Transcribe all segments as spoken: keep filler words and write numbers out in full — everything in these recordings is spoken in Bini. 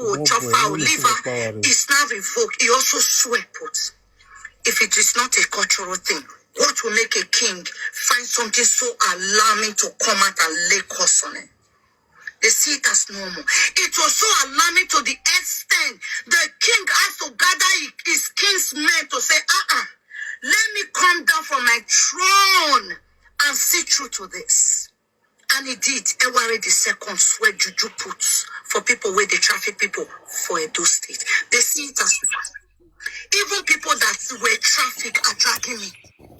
Ochofa, Oliver is now revoked. He also swear put. If it is not a cultural thing, what will make a king find something so alarming to come out and lay curse on him? They see it as normal. It was so alarming to the extent the king has to gather his kinsmen to say, uh-uh, let me come down from my throne and see through to this. And he did. Ẹ wa rẹn the second swear juju put for people wey dey traffic people for Edo State. They see it as, even people that were traffic are dragging me.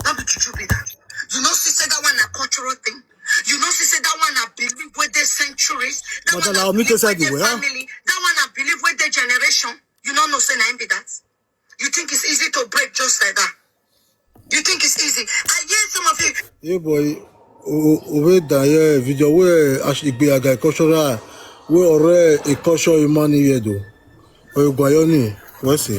No be juju be that. You know, see, say that one a cultural thing. You know, see, say that one a belief wey dey centuries. That one a belief wey dey family. That one a belief wey dey generation. You no know say na him be that. You think it's easy to break just like that? You think it's easy? I hear some of you. Ye boy, o vbe dan ye video wẹ igbe aga cultural, wẹ ọrẹ culture ima ni vbe Ẹdo. Ọ guayọ ni, wẹ sẹ.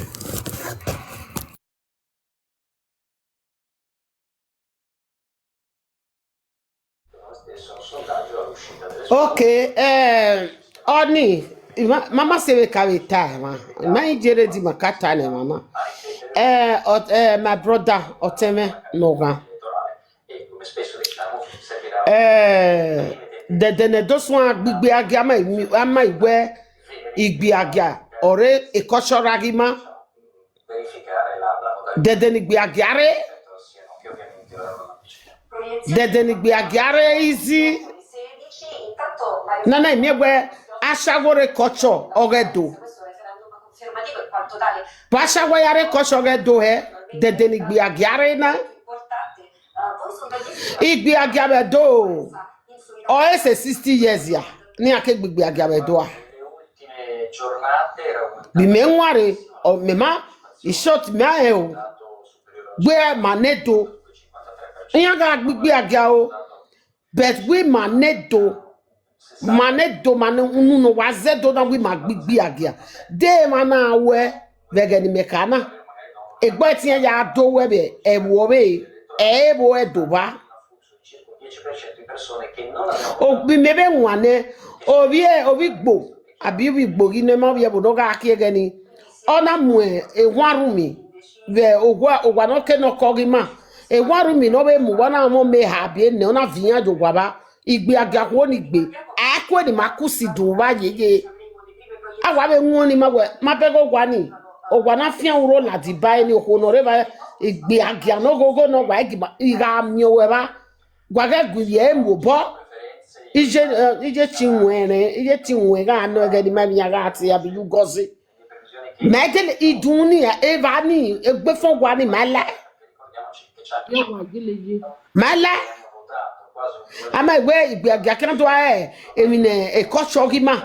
Okay, eh, ọni, ma ma se vbe ka vbe ta ẹmwa, ma i jere di ma ka ta ne mama. Eh, ọ- eh, my brother, ọtẹn mwẹ ne ọ ghan. Eh, dẹdẹ ne Ẹdo suẹn gbigbi agia, a ma i wẹ igbe agia ọre culture ghi ma. Dẹdẹ ne igbe agia rre, dẹdẹ ne igbe agia rre easy. Nana, I miẹn wẹ ashawo rre culture ọghe Ẹdo. Vbe ashawo ya rre culture ọghe Ẹdo hẹ, dẹdẹ ne igbe agia rre na. Igbe agia vbe Ẹdo, ọ i sẹ sixty years ya, ne iran ke gbe igbe agia vbe Ẹdo a. Bi mẹ wanre, ọ, mẹ ma, in short, mẹ a rẹn o. Gbe ma ne Ẹdo. Iran gha gbe igbe agia o. But wẹ ma ne Ẹdo, ma ne Ẹdo, ma ne unu ne wa zẹ Ẹdo na, wẹ ma gbe igbe agia. De emwa na wẹ, vbe ẹghẹ ne imẹ kha na. Egbe ẹtin ya do wẹ vbe ẹvbo ọvbehe, ẹ i vbo Ẹdo vba. Ovbi mẹ vbe wan nẹ, ovbi, ovbi Igbo, abi ovbi Igbo ghi nọ, ma ovbi ẹvbo ne ọ gha kie ẹghẹ ni, ọ na mu ewanrumwi vbe owa, owa ne ọ ke ne ọ kọ ghi ma. Ewanrumwi ne ọ vbe mu uwa na mwẹ eha biẹ nẹ, ọ na viọ iran ye owa vba. Igbe agia khuo ni gbe, a i kue ni ma ku si do vba yeye. A wa vbe wọn ni ma wẹ, ma bẹghe owa ni, owa na fian uro ladiba ẹre ni, okhuo ne ọ rre evba, igbe agia ne oghogho ne ọ wa i ghi ma, I gha miẹn owẹ vba. Wa ghẹ gu ivbi ẹre mu obọ. Iye, eh, iye ti wọn ẹnrẹn, iye ti wọn gha nọ ẹghẹ ne ima emwi iran gha tie ya bi yu gọzi. Mẹ gele idun ni, evba ni, egbe fọn owa ni, ma la. Ye wa gele ye. Ma la. A ma wẹ igbe agia khian do a, emwi ne culture ghi ma.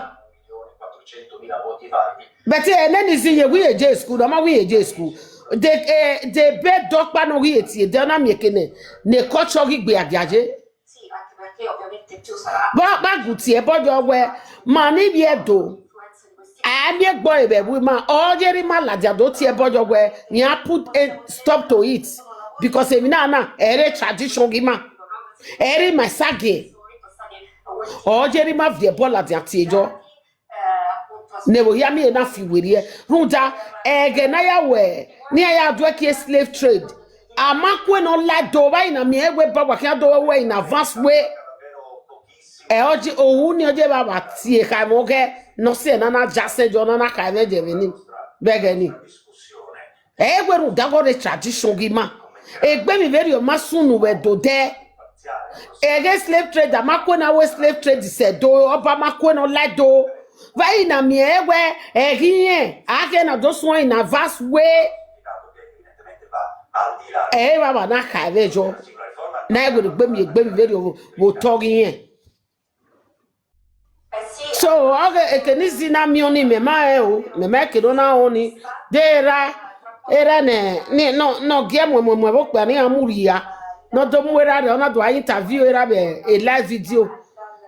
But, eh, nene izi ye, wẹ i ye school, ọ ma wẹ i ye school. De, eh, de be dọkpa ne ọ ghi tie, de ọ na miẹn eke nẹ, ne culture ghi gbe agia ye. Vbe, vbe a gu tie ẹbọ yọ wẹ, ma ni vbe Ẹdo, a miẹn egbe ọre vbe ẹvbo ima, ọ ye erha ima ladian do tie ẹbọ yọ wẹ, iran put a stop to it, because emwi na na, ẹ i re tradition ghi ma, ẹ i re ima esagiẹn, ọ ye erha ima viọ ẹbọ ladian tie yọ. Ne vbe hia miẹn na fi werriẹ. Rhunmwuda, ẹghẹ ne a ya wẹ, ne iran ya duẹ kie slave trade. A ma kue ne ọ la do vba, I na miẹn wẹ ba wa khian do wẹ in advance way. Ẹ, ọ je, ohu ni ọ je vba vba tie kha ẹmwẹ ọghẹ, ne ọ si ẹre na na ja sẹ yọ, na na kha ẹmwẹ je vbe ni, vbe ẹghẹ ni. Ẹ i wẹ rhunmwuda ọghe tradition ghi ma. Egbe emwi vberriọ ma sunu vbe Ẹdo dẹ. Ẹghẹ slave trade, a ma kue na wẹ slave trade sẹ do, ọba ma kue ne ọ la do. Vbe I na miẹn wẹ, ẹ ghi rẹn, a ghe na do suẹn in advance way. Ẹ i vba vba na kha ẹmwẹ yọ. Na i wẹ egbe emwi, egbe emwi vberriọ vbe otọ ghi rẹn. So, ọghe eke ne izi na miẹn ọnii, mẹ ma rẹn o, mẹ ma rẹn eke ne ọ na rẹn ọnii. De erha, erha nẹ, nẹ, nọ, nọ gie muẹn muẹn muẹn vbe okpia ne iran mu rhia, ne ọ do mu erha rre, ọ na do a interview erha vbe a live video.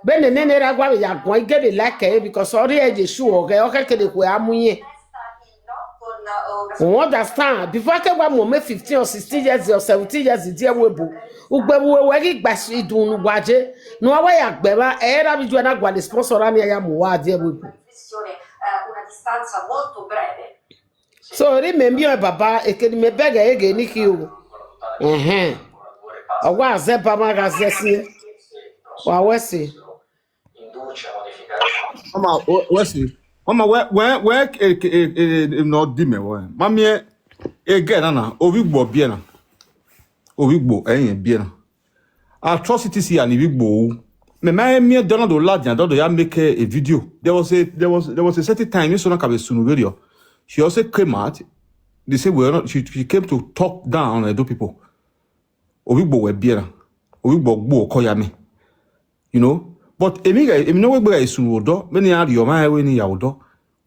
Vbene nene erha gua vbe ya guan, I ghe vbe like ẹre, because ọ rhie ye sure ọghẹ, ọ khẹke ne ekhue a mu irẹn. You understand? Before I ke wa mu ọmọ fifteen or sixteen years or seventeen years die ẹvbo ebo, ugbe vbe uwe wẹ ghi gba idun ne uwa ye, ne uwa wa ya gbe mwa, ẹ i ra vbe ijuẹ na gualọ sponsor ra ni a ya mu uwa die ẹvbo ebo. Stanza molto breve. So, ri mẹ miẹn ọẹn baba, ekeni mẹ bẹghe ẹre ghe ne I khin o. Ẹhẹn. Ọ wa zẹ ba ma gha zẹ siẹn. Wa wẹ ẹse. Ọma, wẹ, wẹ ẹse. Ọma, wẹ, wẹ, wẹ, e, e, e, e, nọ di mẹ wẹ. Ma miẹn egẹ na na, ovbi Igbo biẹ na. Ovbi Igbo, ẹi rẹn biẹ na. Atrocities hia ni vbe Igbo ru. Mẹ ma he miẹn Donald do ladian, Donald ya make a video. There was a, there was, there was a certain time, Miss Onaka vbe sunu vberriọ. She also came out. They say, well, she, she came to talk down on Edo people. Ovbi Igbo wẹ biẹ na. Ovbi Igbo gbo ọkọ ya mẹ. You know? But emwi ghẹ, emwi ne ọ wegbe gha sunu odọ, vbene iran rhie ọmwa ẹre ne ya odọ.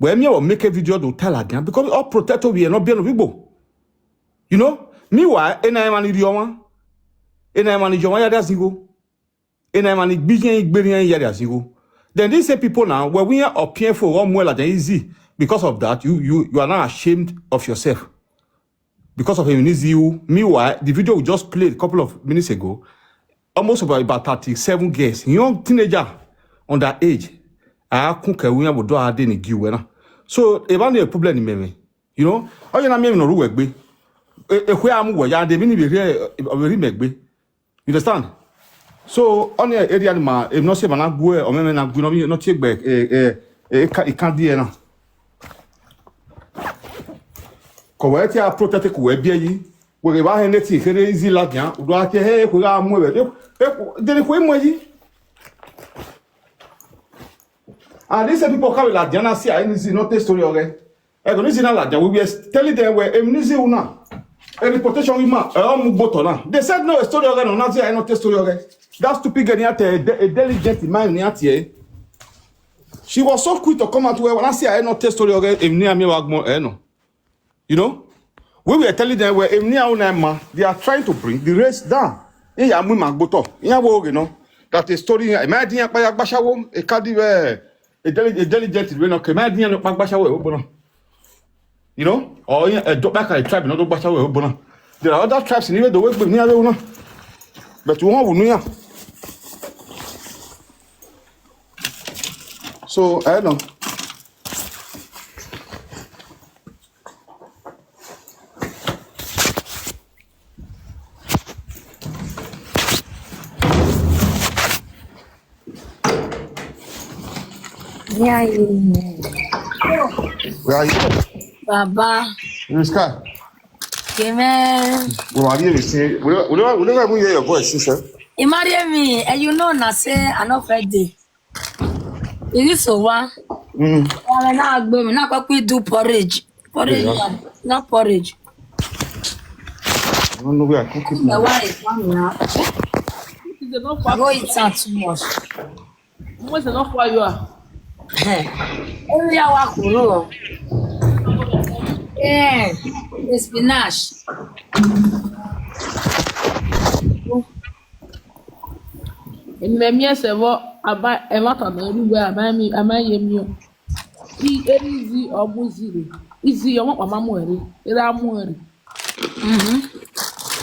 Wẹ miẹn vbe make a video do ta ladian, because ọ protect ovbi ẹre ne ọ biẹ ne ovbi Igbo. You know? Meanwhile, ena emwa ni rhie ọmwa. Ena emwa ni ye ọmwa ya dia zigho. Ena emwa ni gbe iye igberrian ya dia zigho. Then these same people now, wẹ wẹ iran ọpiẹnfo ọ muẹ ladian easy. Because of that, you, you, you are now ashamed of yourself. Because of emwi ne I zẹ ru. Meanwhile, the video we just played a couple of minutes ago, almost about, about thirty-seven girls, young teenager, under age, a kun kẹ iran vbe odọ a dee ni gie uwẹ na. So, evba ni problem ni mẹ mwẹ. You know, ọ ye na miẹn emwi ne ọ rre uwẹ egbe. E, ekhue a mu uwẹ ya dee, emwi ni vbe rre, ọ vbe rre imẹ egbe. You understand? So, ọni area ni ma, emwi ne ọ si ma na gu, ọmọ mwẹ na gu, ne ọ tie egbe, e, e, e, ikan, ikan die na. Ke wẹ tie a protect ke wẹ biẹ yi. Wẹ ghe vbe ahẹn ne tie kherhe easy ladian, u do a tie he, ekhue gha mu ẹvbẹ. E, e, dene ekhue mu yi. And these same people come ladian na si a, emwi ni zẹ ne ọ te story ọghẹ. Ẹghẹ ne zẹ na ladian, we were telling them wẹ emwi ni zẹ ru na. A reportation we ma, ẹ, ọ mu gbe otọ na. They said no, story ọghẹ nọ, na zẹ a, ne ọ te story ọghẹ. That stupid girl ni a te, a de-, a diligent man ni a tie. She was so quick to come out wẹ, na si a, ne ọ te story ọghẹ, emwi ne a miẹn vbe agbọn, ẹ nọ. You know? We were telling them wẹ emwi ne a ru na ma, they are trying to bring the race down. Iran ya mu ima gbe otọ, iran vbe ghe nọ. That is story, ẹ ma di iran kpa ya gba ashawo, e ka di vbe, a dili-, a diligent vbe nọ, ke ma di iran kpa gba ashawo ẹvbo na. You know? Or iran, ẹ do kpa ka tribe ne ọ do gba ashawo ẹvbo na. There are other tribes ni vbe do wegbe ne iran vbe ru na. But u họn vbe unu iran. So, I don't know. Yeah, yeah. Where are you? Baba. In the sky. Amen. Well, I really say, we don't, we don't, we don't even hear your voice, sister. You marry me, and you know, na say, I no fit dey. Is this so one? Mm. Ọmọ na gbe mi, na kọkọ do porridge. Porridge, yeah, yeah. Not porridge. I don't know where I cook it now. Why is one now? It is enough for you. Go eat am too much. Almost enough for you. Every hour kuro. Eh, spinach. Emwi ne I miẹn sẹ vbọ, a ma, ẹmwata ne ọ rre uwẹ, a ma miẹn, a ma ye miẹn. I, eni izi, ọ mu izi rre. Izi, ọmọ ọkpa ma mu ẹre, erha mu ẹre. Mhm.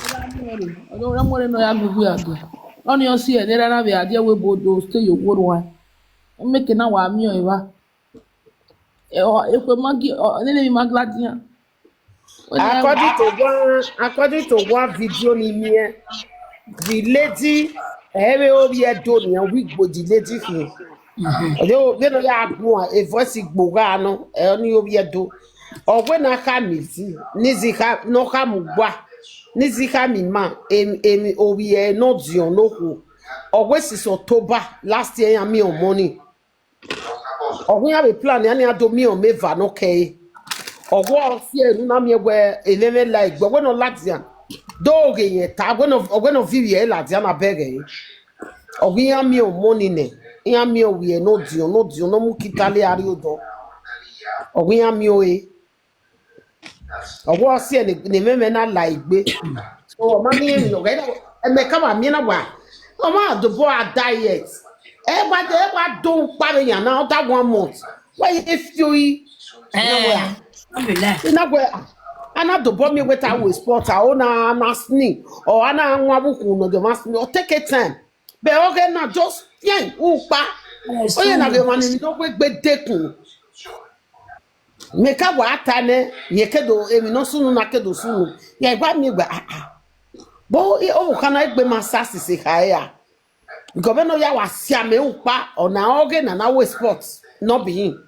Erha mu ẹre, ọ do ra mu ẹre ne ọ ya gu uwu a dia. Ọnii ọ si ẹre ne erha na vbe a dia wẹ ebo do stay ye owo ruan. Ọ make na wa miẹn ọẹn evba. Ẹ, ọ, ekhue ma gie, ọ, nene emwi ma gha ladian. According to one, according to one video ni miẹn, the lady, ẹ vbe ovbi Ẹdo nian, we gbo the lady khin. Ọ de vbene ọ ya guan, a voice gbo gha nọ, ẹ ọnii ovbi Ẹdo. Ọ wẹ ne a khama izi, ne izi kha, ne ọ khama uwa, ne izi khama ima, em-, em-, ovbi ẹre ne ọ diọn ne okhuo. Ọ wẹ since October last year, iran miẹn ọmọ ni. Ọ wẹ iran vbe plan nian, iran do miẹn ọmọ eva ne ọ kẹre. Ọ wẹ ọ si ẹre ne u na miẹn wẹ emwẹmwẹ la egbe, ọ wẹ ne ọ ladian. Do ghe yẹn ta, ọ wẹ ne ọ, ọ wẹ ne ọ viọ ivbi ẹre ladian na bẹghe ẹre. Ọ wẹ iran miẹn ọmọ ni nẹ, iran miẹn ovbi ẹre ne ọ diọn, ne ọ diọn, ne ọ mu kita le a rrie odọ. Ọ wẹ iran miẹn ọre. Ọ wẹ ọ si ẹre ne, ne emwẹmwẹ na la egbe. So, ọ ma miẹn emwi ne ọ ghẹ, ẹmwẹ ka wa miẹn na wa. Ọ ma dobọ a diet. Ẹ wa de, ẹ wa do kpa vbe yan na, ọ da one month. Wẹ ye fi ori. Eh, alhamdulillah. I na wẹ, a na dobọ miẹn wẹ ta we sport, a o na, na sneeze, or a na wan vbe ukhun ne ọ ma sneeze, or take a time. But ọ ghẹ na just, yeah, u kpa. Yes, oye na sir. Ghe wan ni do wegbe dekun. Mẹ ka wa ta nẹ, ye ke do, emwi ne ọ sunu na ke do sunu. Ya gba miẹn gba, ah, ah. Bo, e, ọvbokhan na egbe ma sa sisi kha ya. Because vbene ọ ya wa sia mẹ ukpa, ọna ọghe na na wẹ sport, no be him.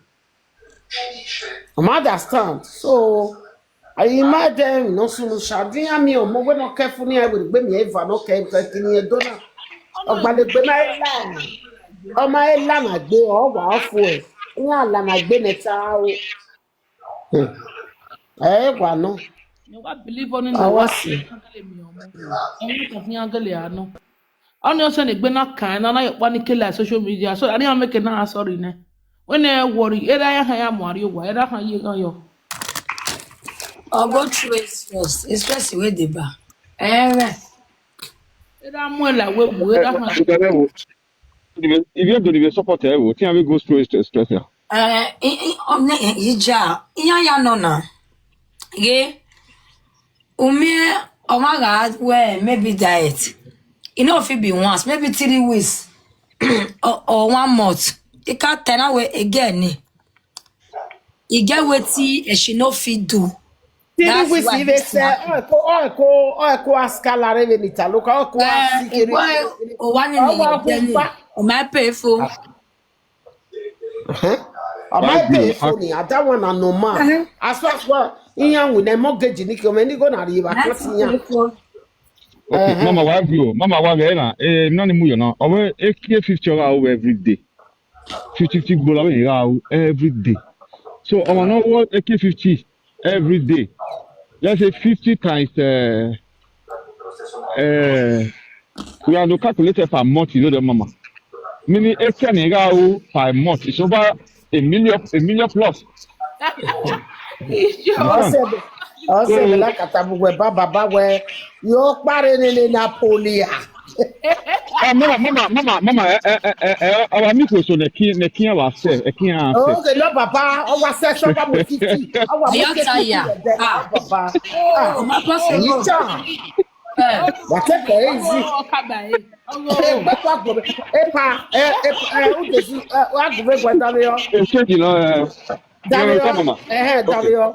I ma understand. So, I ma de emwi ne ọ sunu sha, de iran miẹn ọmọ wẹ ne ọ kẹ fu ne iran wẹ egbe miẹn eva ne ọ kẹ, kẹ kini ẹdọ na. Ọgbalegbe ma i la, ọ ma i la na gbe, ọ wa ọ fu ẹ. Iran la na gbe nẹ ta o. Hmm. Ẹ wa nọ. Ne wa believe ọni A wa si. Iran gele miẹn ọmọ. Iran gele a nọ. Ọni ọsẹ ne egbe na kan na na yọkpa ni kele social media. So, ani a make na sorry nẹ. Wẹ ne worry, erha ya han ya mu arri owa, erha han ye ghan yọ. Ọ go through stress, stress wey dey ba. Ẹrẹ. Erha mu ẹla wẹ mu, erha han. If you don't even support her, what you go through stress, stress here. Eh, i, i, ọ nẹ, i ja, iyan ya nọ na. Ye, u miẹn ọmwa gha wẹ maybe diet. E no fit be once, maybe three weeks or, or one month. I ka tell na wẹ again ni. E get wetin she no fit do. Three weeks, if they say, oh, ko, oh, ko, oh, ko askala re ni ta lo ka, oh, ko asikiri. Owa ni ni, o ma pay for. Huh? I might pay for me. I don't want no man. As far as what, iyan with the mortgage ni ki o me ni go na riba. Okay, mama wa view, mama wa ghe na. Eh, no ni mu yo na. Owe eke fifty ra o every day. Fifty, fifty gbola we ra o every day. So, ọmọ no wo eke fifty every day. Let's say fifty times, uh, uh, we are to calculate it per month, you know, the mama. Meaning, eighty naira per month. It's over a million, a million plus. Ọsẹ, ọsẹ mi na kata mu wẹ baba ba wẹ yo kpare nene Napoleon. Eh, mama, mama, mama, mama, eh, eh, eh, eh, eh, our micro so ne kin, ne kin our self, eh, kin our self. Okay, no, baba, our self, so about fifty. Our fifty, baba. Ah, my boss, you tell. What a crazy. Eh, but what go? Eh, pa, eh, eh, eh, who does you? Eh, what go? What down there? Eh, change, you know, eh, down there. Eh, down there.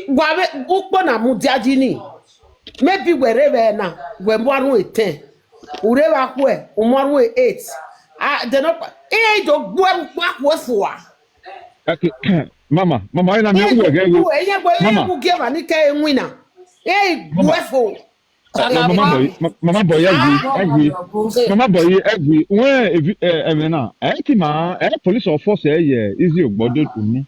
Wa vbe ukpo na mudia yi ni, maybe wẹ rre vbe na, wẹ mu arhunmwu ten, u rre vbe akhuẹ, u mu arhunmwu eight. Ah, de nọ, iran do gbuẹ vbe ukpo akhuẹ fua. Okay, mama, mama, ena mi uwe ghe wo. Iran gbuẹ, iran gu gie emwa ni ke winna. Iran gbuẹ fo. Eh, mama boy, ma-, mama boy, egui, egui. Mama boy, egui. Wẹ evi-, eh, ẹmwẹ na, ẹ ti ma, ẹ police force ẹ ye, izi ogbọdo unu.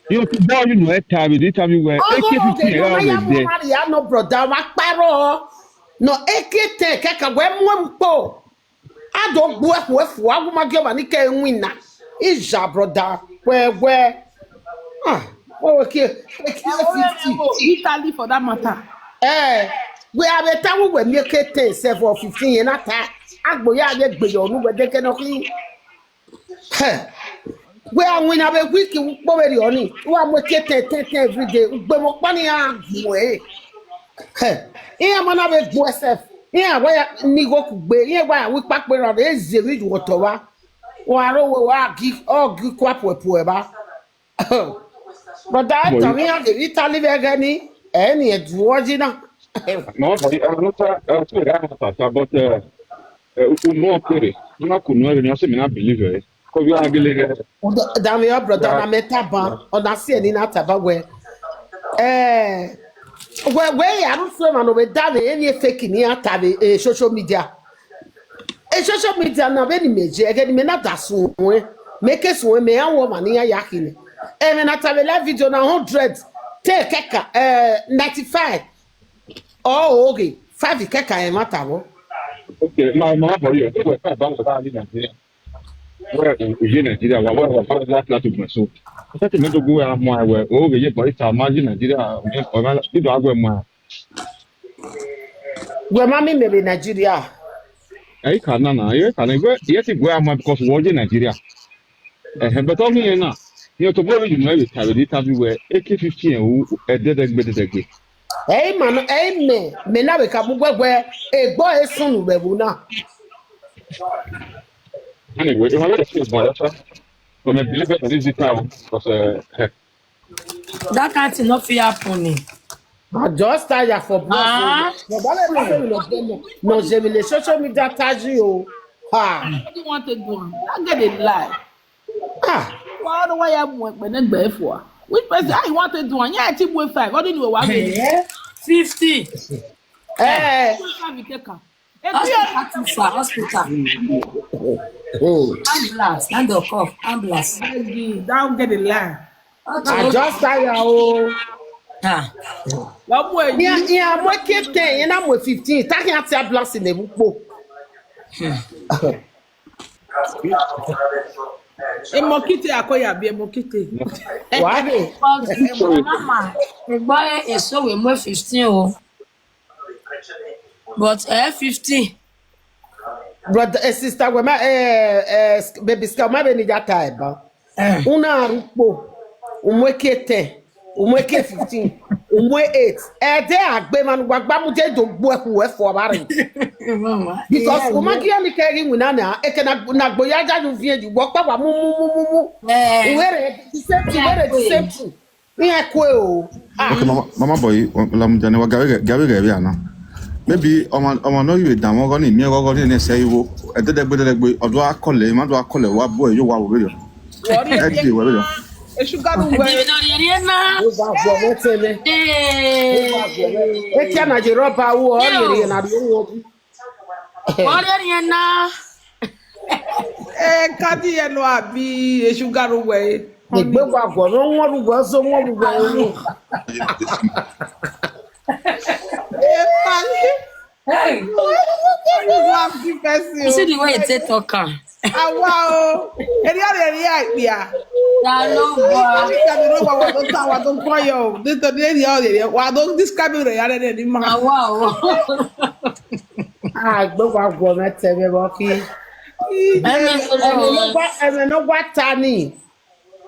Yo ti bọ unu ẹ ta vbe de ta vbe wẹ, eke fifty ẹ ra vbe dẹ. Ya no brother, wa kparo. No, eke ten kẹkẹ wẹ mu emu kpo. A do gbu ẹkhu ẹfu, a gu ma gie ọmwa ni ke winna. Ija brother, wẹ wẹ. Ah, wẹ wẹ eke, eke fifty. Italy for that matter. Eh, wẹ a vbe ta wẹ wẹ miẹn eke ten, seven or fifteen yẹn na ta. Agbo ya vbe gbe yọ unu wẹ de ke nọ khin. Hẹ. Wẹ a winna vbe week ukpo vberriọ ni, wa mu eke ten, ten, ten every day. Ugbe mwẹ ọkpa ni a gu ẹre. Hẹ. Iran ma na vbe gbuẹ self. Iran wa ya ni igho kugbe, iran wa ya ru ikpakpe ra vbe zẹ vbe iruotọ vba. Wa ro wẹ wa gi, ọ gi ikua puẹpuẹ vba. Brother, tell me, I give Italy vbe ẹghẹ ni, ẹ ni ẹ du ọyi na. No, but, uh, not, uh, uh, sorry, I have a, but, uh, uh, u mọ kere, u na kunu ẹre ni, ọ sẹ mi na believe ẹ. Ko bi a gele gẹ. Dami, your brother, na me taban, ọna si ẹni na taba wẹ. Eh, wẹ, wẹ ya ru so ma no we da vbe, eni fake ni a ta vbe, eh, social media. E social media na vbe ni mẹ je, ẹghẹ ni mẹ na da suẹn, mẹ ke suẹn, mẹ ya wọ ọmwa ni ya ya khin. Ẹmwẹ na ta vbe live video na hundred, te kẹka, eh, ninety-five. Ọ oghe, five kẹka ẹmwata vbọ. Okay, ma, ma bọ yọ, wẹ ka ba wẹ ba ni Nigeria. Wẹ u ye Nigeria, wa, wa, wa, wa, wa, wa, to gbẹn so. Ẹ tẹ mẹ dogun wẹ a mu wẹ, oghe ye bọ ita ma ye Nigeria, ọ ma, ido agwẹ mu. Wẹ ma mi mẹ vbe Nigeria. Ẹ i ka na na, ẹ i ka na, wẹ, ẹ ti gu a mu because wọ ye Nigeria. Ẹhẹn, but ọ ghi rẹn na, ne ọ tobọ vbe unu ẹvbo ta vbe de ta vbe wẹ, eke fifteen ẹ ru ẹdẹdẹgbe, ẹdẹdẹgbe. Ẹ i ma nọ, ẹ i mẹ, mẹ na vbe ka mu wẹ wẹ, egbe ọre sunu vbe ẹvbo na. Anyway, if I let you go, that's why. But I believe that this is how, because, uh, That kind thing no fit happen. I just tire for bros. Ah. But that way, no, no, no, no, social media touch you. Ha. What do you want to do? I get a lie. Ah. Why do I have one when they for? Which person I want to do? Yeah, team with five. What do you know? What? Eh, fifty. Eh. Five you take am. Hospital too far, hospital. Oh. Ambulance, hand of cough, ambulance. Don't get a lie. I just tire o. Ah. Wọ́n mú èyí. Ìyẹn, ìyẹn àmọ́ kéte, ìyẹn náà mú fifteen. Tákì àti ambulance ní ewu po. Emọ kite akoya bi emọ kite. Wàá dé. Mama, ẹgbọ́n èso wẹ̀ mú fifteen o. But eh, fifteen. Brother, eh, sister, wẹ ma, eh, eh, baby Sky, ma be ni ya ta eba. Eh. Una rukpo, umweke ten, umweke fifteen, umwe eight. Ẹdẹ agbe ma nu wa gba mu je do gbo ẹkhu ẹfọ ba re. Because o ma gi ni ke ghi wina na, eke na na gbo ya ja ju vie ju, wo pa wa mu mu mu mu mu. Eh. Uwere the same thing, uwere the same thing. Iran kue o. Ah. Okay, mama, mama boy, lamudia ne wa gawe gawe gawe ana. Maybe ọmọ ọmọ no iwe dan wọn gọ ni miẹn gọgọ ni ne sẹ iwo. Ẹdẹdẹgbe dẹdẹgbe ọdọ akọlẹ, ma do akọlẹ wa bo yo wa wo yo. Ẹ di wẹ yo. Esu gadu wẹ. Ẹdẹdẹ rẹ na. Ó bá gbọ́ wọ́n tẹ́lẹ̀. Ee. Ó bá gbọ́ wọ́n. Ẹ kí a na jẹ rọ́bà wo, ọ rẹ̀ rẹ̀ na rí wọn. Ọrẹ yẹn na. Eh, kadi yẹn no abi esu garo wẹ. Egbe wa gọ no wọn ru wẹ so wọn ru wẹ ru. Hey. You have the person. You see the way you take talk am. Awa o. Eri ari eri ai pia. Ta ló bọ? Ni ka mi ro wa wa do ta wa do kọ yo. Ni to ni eri ari eri. Wa do describe re ya re ni ma. Awa o. Agbe wa guọ mẹ tẹ vbe vbọ khin. Ẹmẹ ne ọ gua, ẹmwẹ ne ọ gua ta ni,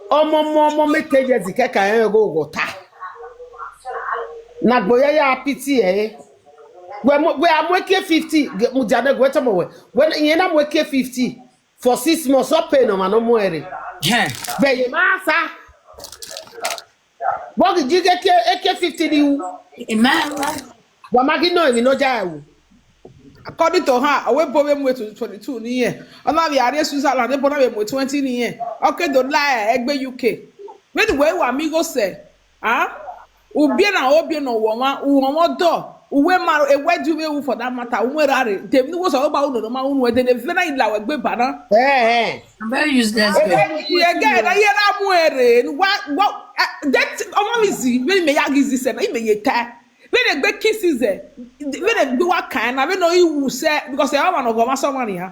ọmọ ọmọ ọmọ mẹ te ye zikẹ ka rẹn gho gho ta. Ne agbo ya ya pity ẹre. Wẹ mu, wẹ a mu eke fifty, ge-, mudia nẹ wẹ tọmọ wẹ. Wẹ iyẹn na mu eke fifty for six months, ọ pay ne ọmwa ne ọ mu ẹre. Hẹn. Vbe ye ma sa. Wọ ghi ji eke, eke fifty ni wu. Amen. Wa ma ghi nọ emwi ne ọ ya ru. According to her, ọ wẹ ebo vbe mu etu twenty-two ni yẹn. Ọ na vbe a rrie Switzerland, ebo na vbe mu twenty ni yẹn. Ọ ke do la ẹgbẹ U K. Vbene wẹ wa mi gho sẹ, a? U biẹ na, u biẹ ne ọ wọ ọmwa, u wọ ọmwa ọdọ, u wẹ ma, ewẹ di u vbe ru for that matter, u mu erha rre. De emwi ne u wẹ sẹ, ọ ba unu nọ ma unu ẹdẹ ne vbe na i la wẹ gbe ba na. Eh, eh. I'm very useless girl. Ẹgẹ na ye na mu ẹre, wa, wa, eh, that, ọmọ mi zi, vbene mẹ ya ghi zi sẹ na, imẹ ye ta. Vbene egbe kiss zẹ, vbene egbe wa kan na, vbene ọ i wu sẹ, because ẹ ọmwa ne ọ ghe ọmwa sẹ ọmwa nian.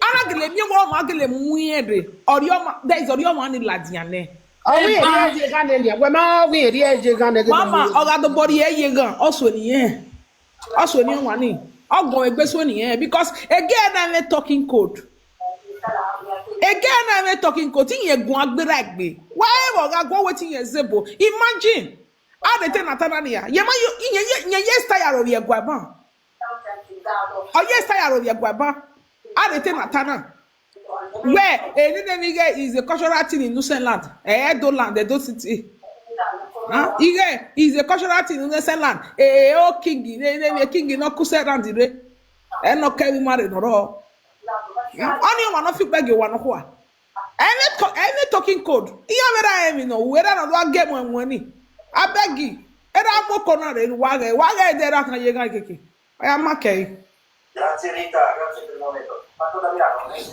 A na gele miẹn wẹ ọmwa gele mu irẹn rre, ọrriọ ọmwa, there is ọrriọ ọmwa ni ladian nẹ. Ọ wẹ erriọ ye ghan nẹ, wẹ ma ọ wẹ erriọ ye ghan nẹ. Mama, ọ gha dobọ rhie ye ghan, ọ suẹn ne irẹn. Ọ suẹn ne ọmwa ni. Ọ guọmwẹ egbe suẹn ne irẹn, because egẹ na mwẹ talking code. Egẹ na mwẹ talking code, te irẹn guan gberra egbe. Wa ẹ vbe ọ gha guọ wẹ te irẹn zẹ ebo. Imagine. A rre te na ta na nia. Ye ma yo, irẹn ye, irẹn ye style aro vbe ẹguaban. Ọ ye style aro vbe ẹguaban. A rre te na ta na. Wẹ, eh, nene emwi ighe is a cultural thing in Nusen land. Eh, Edo land, Edo city. Huh? Ighe is a cultural thing in Nusen land. Eh, eh, oh, king, ne, ne, ne, king no kuse land re. Eh, no ke emwi ma rre nọ rọ. Huh? Ọni ọmwa nọ fi ikpẹgi owa nọkhua. Any co-, any talking code. Iye vbe ra emwi nọ, wẹ ra nọ do a gẹ mu ẹwẹn ni. Abeg, era mu oko na rre, wa ghẹ, wa ghẹ de ra kan ye ghan keke. Ọ ya ma kẹ.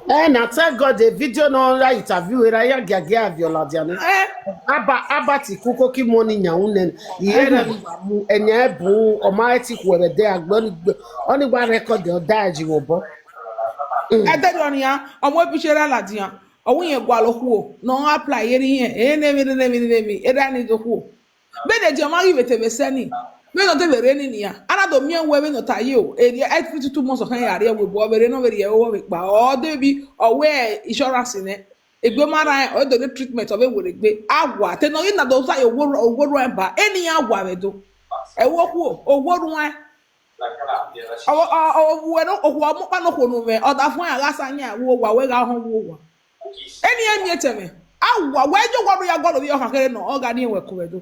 Eh, na thank God the video no ra interview era ya giagia aviola dia ni. Eh. Aba, aba ti ku ko ki mo ni nya un ne. Iye na mu enya e bu o ma e ti ku ebe de agbe ni gbe. Oni gba record o da ji wo bo. Ẹdẹrriọ nian, ọmọ ebi che ra ladian, ọ wẹ irẹn gualọ okhuo ne ọ apply ye ne irẹn, e ne emwi, ne emwi, ne emwi, erha ni do okhuo. Vbene ediọn ma ghi vbe te vbe sẹ ni, vbene ọ te vbe rre ni nian, a na do miẹn wẹ vbene ọ ta ye o, erriọ, every two months ọ khẹn ya rrie ẹvbo ebo, ọ vbe rre ne ọ vbe rrie ẹvbo vbe kpa, ọ de bi, ọ wẹ insurance nẹ, egbe ma rran, ọ do rre treatment, ọ vbe werriegbe, a wa, te ne ọ ghi na do sa ye owo, owo ruẹn ba, eni iran wa vbe do, ẹvbo okhuo, owo ruẹn. Ọ, ọ, ọ, ọ, okhuo ọmọkpa ne okhuo ne u mwẹ, ọ da fuẹn a gha sa yan, wo owa, wẹ gha họn wo owa. Eni e miẹn etẹn mwẹ. A wa, wẹ yo wa ru ya gualọ ovbi ọkhan kherhe nọ, ọ gha rhie wẹ ku vbe do.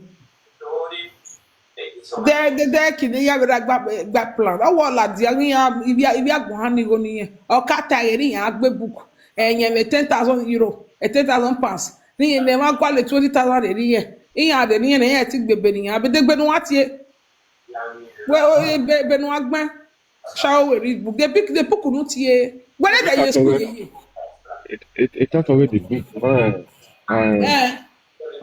De de de kini ya vbe ra gba gba plan. Ọ wọ ladian ghi iran ivbi ivbi agbọn ha ni igho ni yẹn. Ọ ka ta ghe ne iran gbe book. Ẹyẹn vbe ten thousand euro, eh, ten thousand pounds. Ni yẹn mẹ ma gualọ twenty thousand rhie ne iran. Iran rhie ne iran, iran ti gbe ebe ne iran. Be de gbe ne uwa tie. Wẹ o, ebe ebe ne uwa gbẹn. Sha o wẹ read book. De book de book nu tie. Wẹ ne de ye school ye. It, it, it talk already. Big man. Eh.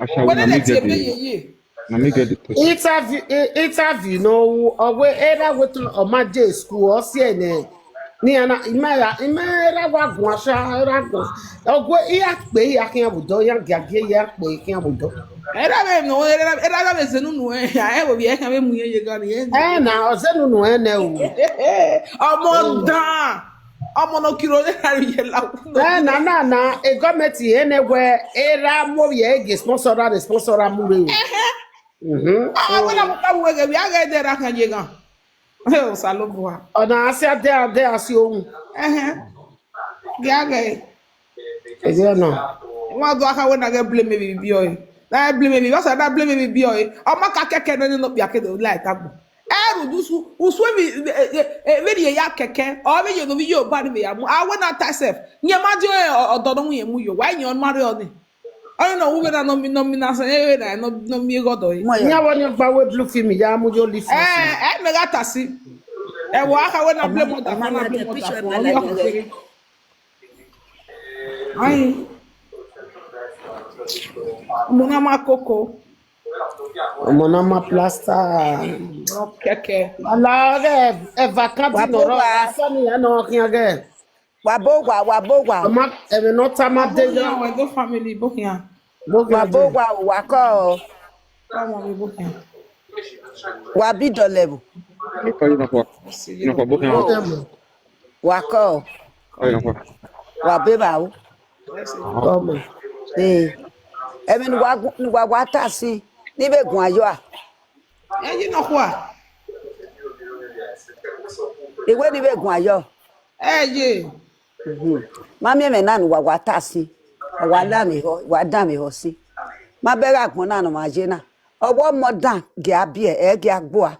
Ashawo na me get the, na me get the question. Interview, i- interview no, ọ wẹ era wẹ tọn ọ ma je school, ọ si ẹnẹ. Ni ana ima ra ima ra wa guan sha, ra guan. Ọ wẹ i ya kpe, i ya khian vbe odọ, i ya giagie, i ya kpe, i khian vbe odọ. Era vbe no, era era vbe zenu nu, eh, a e wo vbe e khian vbe mu ye ye gari. Eh, na ọ zenu nu ẹnẹ o. Ọmọ dan. Ọmọ ne ọ kiro ne a rhie la. Eh, na na na, e gọọmenti ẹnẹ wẹ era mu ovbi ẹre gie sponsor ra, vbe sponsor ra mu rre o. Mhm. Ah, wẹ na mu ka wẹ ghe vbe a ghẹ dẹ ra khian ye ghan. Eh, Osanobua. Ọ na a si adẹ adẹ a si ohun. Ẹhẹn. Gẹ a ghẹ. Ẹdẹ nọ. Wa do akha wẹ na ghẹ blame vbe ibibiọ ẹre. Na ghẹ blame vbe, ọ sa na blame vbe ibibiọ ẹre. Ọ ma ka kẹkẹ nọ ne okpia ke do la ẹta gbọn. Ẹrhu du usu, usu vbe, vbe rhie ya kẹkẹ, ọ vbe ye ne ovbi ye oba ni vbe ya mu. A wẹ na ta sef. Yẹn ma die ọdọ ne ọ mu yẹn mu yo. Wa yẹn ọ ma rre ọnii. Ọnii nọ wu vbe na nọ mi, nọ mi na sẹ, ẹ vbe na nọ, nọ mi eghọdọ ẹre. Iran vbe ọnii gba wẹ blue film ya mu yo li film. Eh, eh, mẹ gha ta si. Ẹ wọ akha wẹ na blame ọdafọn, na blame ọdafọn. Ayin. Ọmọ na ma koko. Ọmọ na ma plaster. Kẹkẹ. Ala ọghe eva kan di nọ rọ, asọ ni ya nọ khian gẹ. Wa bo wa, wa bo wa. Ọma, ẹmwẹ ne ọ tama de ya. Wẹ do family bo khian. Wa bo wa, wa kọ. Ọmọ mi bo khian. Wa bi dọlẹ vbo. Nọkọ, nọkọ, nọkọ, bo khian. Wa kọ. Wa be ba o. Ọmọ. Ee. Ẹmwẹ ne uwa gu- ne uwa wa ta si, ne I vbe guan yọ a? Ẹ yi nọkhua. I wẹ ne I vbe guan yọ. Ẹ ye. Mhm. Ma miẹn ẹmwẹ na ne uwa wa ta si, ọ wa la mwẹ ehọ, wa dan mwẹ ehọ si. Ma bẹghe agbọn na ne ọ ma ye na. Ọ wa ọmọ dan gie a biẹ, ẹ gie a gbua.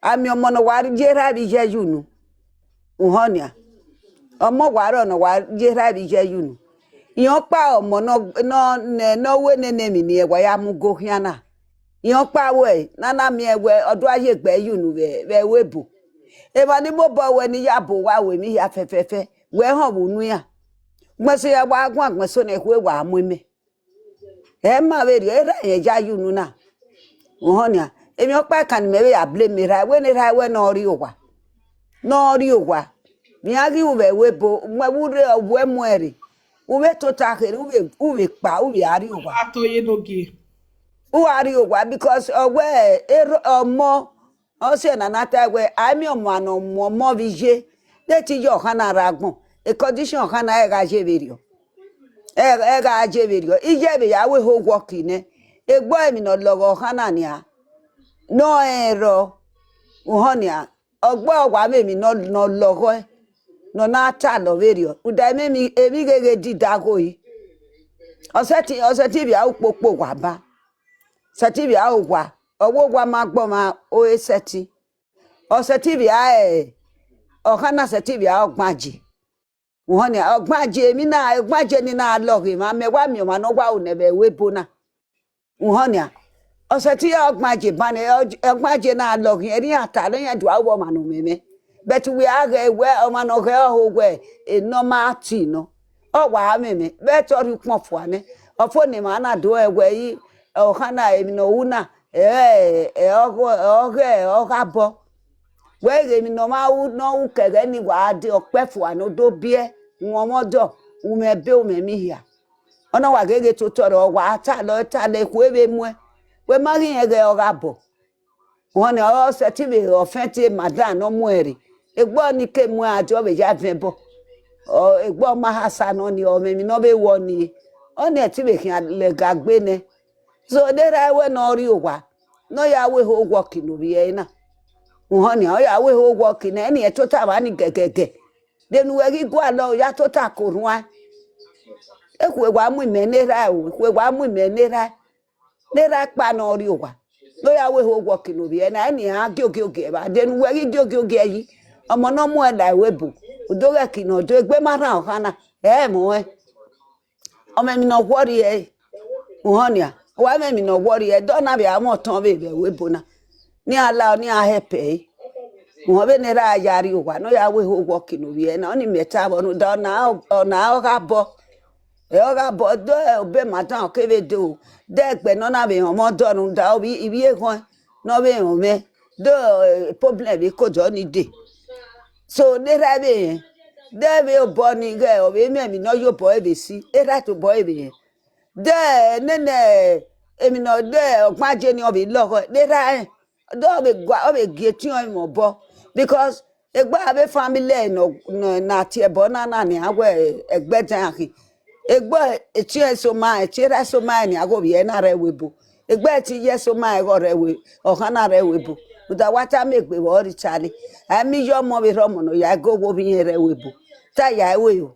A miẹn ọmọ ne ọ wa ye erha vbe iye ẹyu unu. Uhọn nian. Ọmọ wa rrọọ ne ọ wa ye erha vbe iye ẹyu unu. Irẹn ọkpa ọmọ ne ọ, ne ọ, ne ọ ru nene emwi ne irẹn wa ya mu go khian na. Irẹn ọkpa ruẹ ne a na miẹn wẹ ọ do gha ye egbe ẹyu unu vbe, vbe ẹvbo ebo. Emwa ni mobọ ruẹ ne I ya bọ uwa ru emwi hia fẹfẹfẹ, wẹ họn vbe unu iran. Ugbẹn eso ya wa guan, ugbẹn eso ne ẹkhue wa mu imẹ. Ẹ ma vberriọ, erha rẹn ya ye unu na. Uhọn nian, emwi ọkpa kan ne imẹ vbe ya blame erha, wẹ ne erha wẹ ne ọ rrie owa. Ne ọ rrie owa. Vbe iran ghi ru vbe ẹvbo ebo, ugbẹn vbe u rre, ọ vbe mu ẹre. U vbe tota kherhe, u vbe, u vbe kpa, u vbe a rrie owa. A to ye ne ogie. U a rrie owa because ọ wẹ erha ọmọ, ọ sẹ na na ta wẹ, a miẹn ọmọ ne ọ mu ọmọ vbe iye, de te iye ọkhan na rre agbọn, e condition ọkhan na ẹre gha ye vberriọ. Ẹ, ẹ gha ye vberriọ, iye vbe ya ru ehe work nẹ, egbe emwi ne ọ lọghọ ọkhan na nian, ne ọ rẹn rrọọ, uhọn nian, ọgbe ọ wa vbe emwi ne ọ, ne ọ lọghọe, ne ọ na talọ vberriọ, rhunmwuda emwi, emwi gheghe dida gho yi. Ọ sẹtin, ọ sẹtin vbe a ru kpokpo owa ba. Sẹtin vbe a ru owa, ọ wẹ owa ma gbọmwa ore sẹtin. Ọ sẹtin vbe a, ẹ, ọkhan na sẹtin vbe a ọgban je. Uhọn nian, ọgban je emwi na, ọgban je ni na lọghe emwa, mẹ wa miẹn ọmwa ne ọ wa ru nẹ vbe ẹvbo ebo na. Uhọn nian, ọ sẹtin ya ọgban je ban, ọgban je na lọghe, ẹre iran ta, ne iran do ru ọmwa ne ọ mwẹmwẹ. But wẹ a ghẹ wẹ ọmwa ne ọ ghẹ ọho wẹ, enọ ma ti nọ. Ọ wa mwẹmwẹ, vbe ẹtọ rhie ukpọn fua nẹ. Ọ fo ne emwa na do rẹn wẹ, i, ọkhan na, emwi ne ọ ru na, ẹ, ẹ, ọghẹ, ọghabọ. Wẹ ghe emwi ne ọ ma ru, ne ọ ru kẹghẹ ni wa de ọkpẹ fua ne ọ do biẹ, wọn ọmọ dọ, umẹ be umẹ emwi hia. Ọ na wa gheghe totọ rẹ, ọ wa talọ, talọ, ekhue vbe muẹn. Wẹ ma ghi rẹn ghẹ ọghabọ. Ọnii ọ sẹtin vbe ọfẹn te madam ne ọ muẹn rre. Egbe ọnii ke muẹn a, ọ vbe ya vẹn bọ. Ọ, egbe ọ ma ha sa nọ ni, ọ mwẹ emwi ne ọ vbe wọ ni. Ọnii ẹtin vbe khian lẹga gbe nẹ. So, ne erha wẹ ne ọ rrie owa, ne ọ ya ru ehe work ne ovbi ẹre na. Uhọn nian, ọ ya ru ehe work nẹ, ẹni ẹre tota mwa ni gẹgẹgẹ. De ne uwẹ ghi gualọ, ọ ya tota ke orhuan. Ekhue wa mu imẹ ne erha o, ekhue wa mu imẹ ne erha. Ne erha kpa ne ọ rrie owa. Ne ọ ya wẹ ehe owọki ne ovbi ẹre na, ẹi nian giogiogie evba, de ne uwẹ ghi giogiogie yi, ọmọ ne ọ muẹn la ẹvbo ebo, u do ghẹ ki nọ do, egbe ma rhan ọkhan na, ẹ i mwẹ ọnrẹn. Ọ mwẹ emwi ne ọ worry ẹre, uhọn nian, ọ wa mwẹ emwi ne ọ worry ẹre, de ọ na vbe a mwẹ ọtẹn ọvbehe vbe ẹvbo ebo na, ne iran la, ne iran help ẹre. Uhọn vbene erha ya rrie owa ne ọ ya wẹ ehe owọki ne ovbi ẹre na, ọnii mẹ ta vbọ rhunmwuda ọna, ọna ọ gha bọ. Ẹ ọ gha bọ, do obọ ma dan ọ kevbe do, de ẹgbẹ ne ọ na vbe họn ọmọ ọdọ rhunmwuda ovbi, ivbi ekhọẹn ne ọ vbe họn mwẹ, do problem vbe kodo ni dee. So, ne erha vbe rẹn, de vbe obọ ni ghẹ, ọ vbe mwẹ emwi ne ọ ye obọ ẹre vbe si, erha tobọ ẹre vbe rẹn. De nene emwi ne ọ de ọgbaje ni ọ vbe lọghọ, de erha rẹn, de ọ vbe gua, ọ vbe gie etiọnrẹn mwẹ obọ, because egbe avbe family ẹre ne ọ, ne, ne a tie ẹbọ na na nian wẹ ẹgbẹe dan khin. Egbe etiọnrẹn eso ma rẹn, etiọnrẹn erha eso ma rẹn nian ghe ovbi ẹre na rre ẹvbo ebo. Egbe ẹtin ye eso ma rẹn ghe ọ rre ẹvbo, ọkhan na rre ẹvbo ebo. Rhunmwuda wa tama egbe vbe ọre Charlie. A i miẹn iye ọmọ vbe rre ọmọ ne ọ ya gu owa ovbi irẹn rre ẹvbo ebo. Te a ya ẹre ru.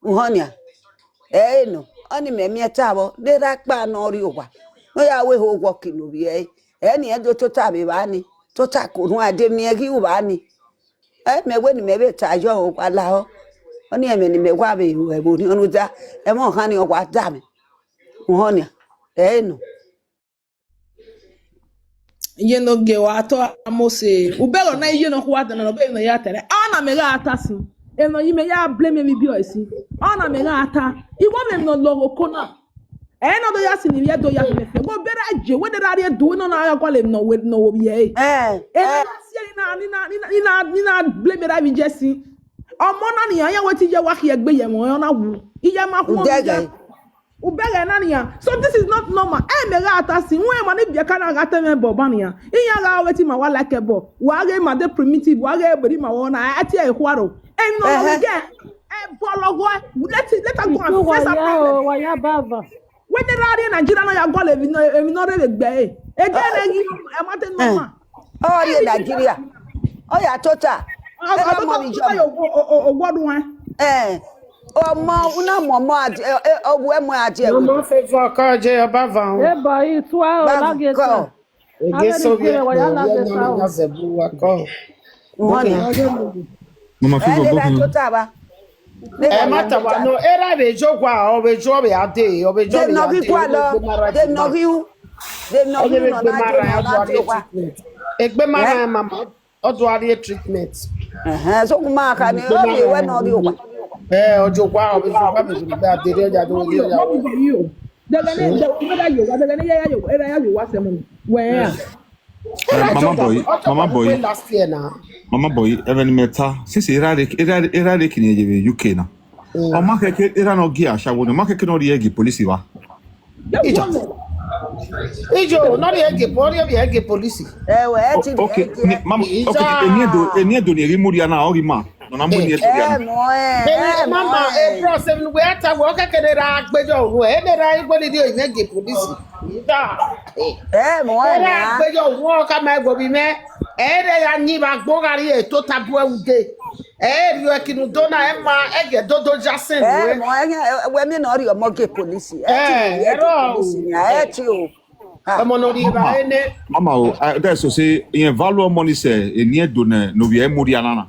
Uhọn nian, ẹ i re nọ, ọnii mẹ miẹn ta vbọ, ne erha kpa ne ọ rrie owa, ne ọ ya wẹ ehe owọki ne ovbi ẹre, ẹ i re ne irẹn do tota vbe evba ni, tota ke orhuan, de emwi ne irẹn ghi ru vba ni. Ẹ i re mẹ wẹ ne imẹ vbe ta yọ, ọ wa lahọ, ọnii ẹmwẹ ne imẹ wa vbe ru ẹvbo orhiọn rhunmwuda, ẹmwẹ ọkhan ni ọ wa da mwẹ. Uhọn nian, ẹ i re nọ. Iye ne ọ gie wa tọ Mose, ubẹghe na iye ne ọ khua dana ne ọ be ne ọ ya ta nẹ, ọ na mẹ gha ta sin. Emwi ne ọ yi mẹ ya blame emwi biẹ ẹre sin, ọ na mẹ gha ta. Igho mwẹ emwi ne ọ lọghọ oko na, ẹ i re ne ọ do ya sin ne ivbi ẹdẹ ya khin mẹ fian. Wẹ obọ erha je, wẹ ne erha rrie do, wẹ ne ọ na gha gualọ emwi ne ọ wẹ, ne ọ wẹ ovbi ẹre. Ẹ, emwi ẹ. Ne a si ẹre na, ni na, ni na, ni na, ni na blame erha vbe iye sin. Ọmọ na nian, iran wẹ te iye wa khian egbe ye ẹmwẹ ọnrẹn, ọ na wu. Iye ma khuọnmwi Udẹgẹ. Iye. Ubẹghe na nian. So this is not normal. Ẹ i mẹ gha ta sin, wẹ emwa ni biẹ ka na gha ta ẹmwẹ ẹbọ ba nian. Iran gha wẹ te ima wa like ẹbọ. Wa ghe ima de primitive, wa ghe eberi ima wa na, ẹ tie ẹre khuaro. Emwi ne ọ lọghọ Ẹhẹ. Igẹ, ẹbọ lọghọ, let it, let us go and Iko wa face our ya problem. O, wa ya baba. Wẹ ne erha rrie Nigeria ne ọ ya gualọ emwi ne, emwi ne ọ rre vbe egbe ẹre. Egbe ẹre ghi, ẹ ma te nọ Ẹn. Ọma. Ọ rrie Nigeria. Ọ ya tota. Ọ, Erha ọ, mọ ọ, vbe iye ọ, ọmọ. O, o, o, o, wọdu ẹn. Ẹn. Ọmọ, u na mu ọmọ a die, ẹ, ẹ, ọ wẹ mu a die Mama ẹvbo. Favor kọ je ọba van. Eba i tua o, Bavọ lagi kọ. Etua. Ege Averi so vbe gbe wa ya ẹgbẹn la wẹ gbe ọmọ sa ne o. Nya zẹbu wa kọ. Uhọn nian. Mama Ẹ Favor lè ra gbọkun. Tota ba. Lè Ẹ ra ma ra ta wa tota. No, erha vbe je owa, ọ vbe je ọ vbe a dee, ọ vbe je ọ Dem vbe nọ a ghi dee, kua ọ vbe lọ. Egbe ma ra Dem egbe nọ ma. Ghi ru. Dem nọ Ọ ghi vbe ru nọ egbe na ma dee ra, ọ ọ do na a rrie dee. Treatment. Egbe ma Ẹ? Ra ma ma, ọ do a rrie treatment. Ẹhẹn, so ma kha ni Egbe ọ ma rrie ra wẹ ne ọ rrie owa. Ẹ, ọ je owa, ọ vbe je owa, vbe je owa, a dee, ọ ya do, ọ ya. Dẹghẹ ne, dẹghẹ ne ya yo wa, dẹghẹ ne ya ya yo, erha ya yo wa sẹ mọ ni. Wẹ ya. Eh, Mama Boy, Mama Boy, last year na. Mama Boy, even me ta, since erha re, erha, erha re kini ye vbe U K na. Mm. Ọ ma khẹke erha ne ọ gie ashawo na, ọ ma khẹke ne ọ rhie gie police vba. Ija. Ijo, ne ọ rhie gie, ọ rhie vbe gie police. Ẹ wẹ, ẹ ti O- okay, gie. Ni, mama, okay, Ija. Eni Edo, eni Edo ni eri mudia na, ọ ghi ma. Nọ na mu eni Edo dia Ẹ na. Mọ ẹ, Ẹ, ẹ mọ mama, ẹ. E bro, se nu wẹ ta wẹ, ọ khẹke ne erha gbe yọ ru ẹ, ne erha igbe ni dio ivẹ gie police. Ija. Ẹ mọ ẹ Erha na. Gbe yọ ru ọ ka ma ẹguọ bi mẹ. Ẹ rẹ ya yin vbe agbo gha rrie tota bu ẹ ude. Ẹ rhie ẹki ne u do na, ẹ ma, ẹ gie dodo Jackson Ẹ wẹ. Mọ ẹ, wẹ miẹn ne ọ rhie ọmọ gie police. Ẹ ti Ẹ, rhie ẹ gie rọ police o. Nia, ẹ ti o. Ah. Ọmọ ne ọ rhie evbare nẹ. Mama o, a, that's to say, irẹn value ọmọ ni sẹ, eni Edo nẹ, ne ovbi ẹ mudia na na.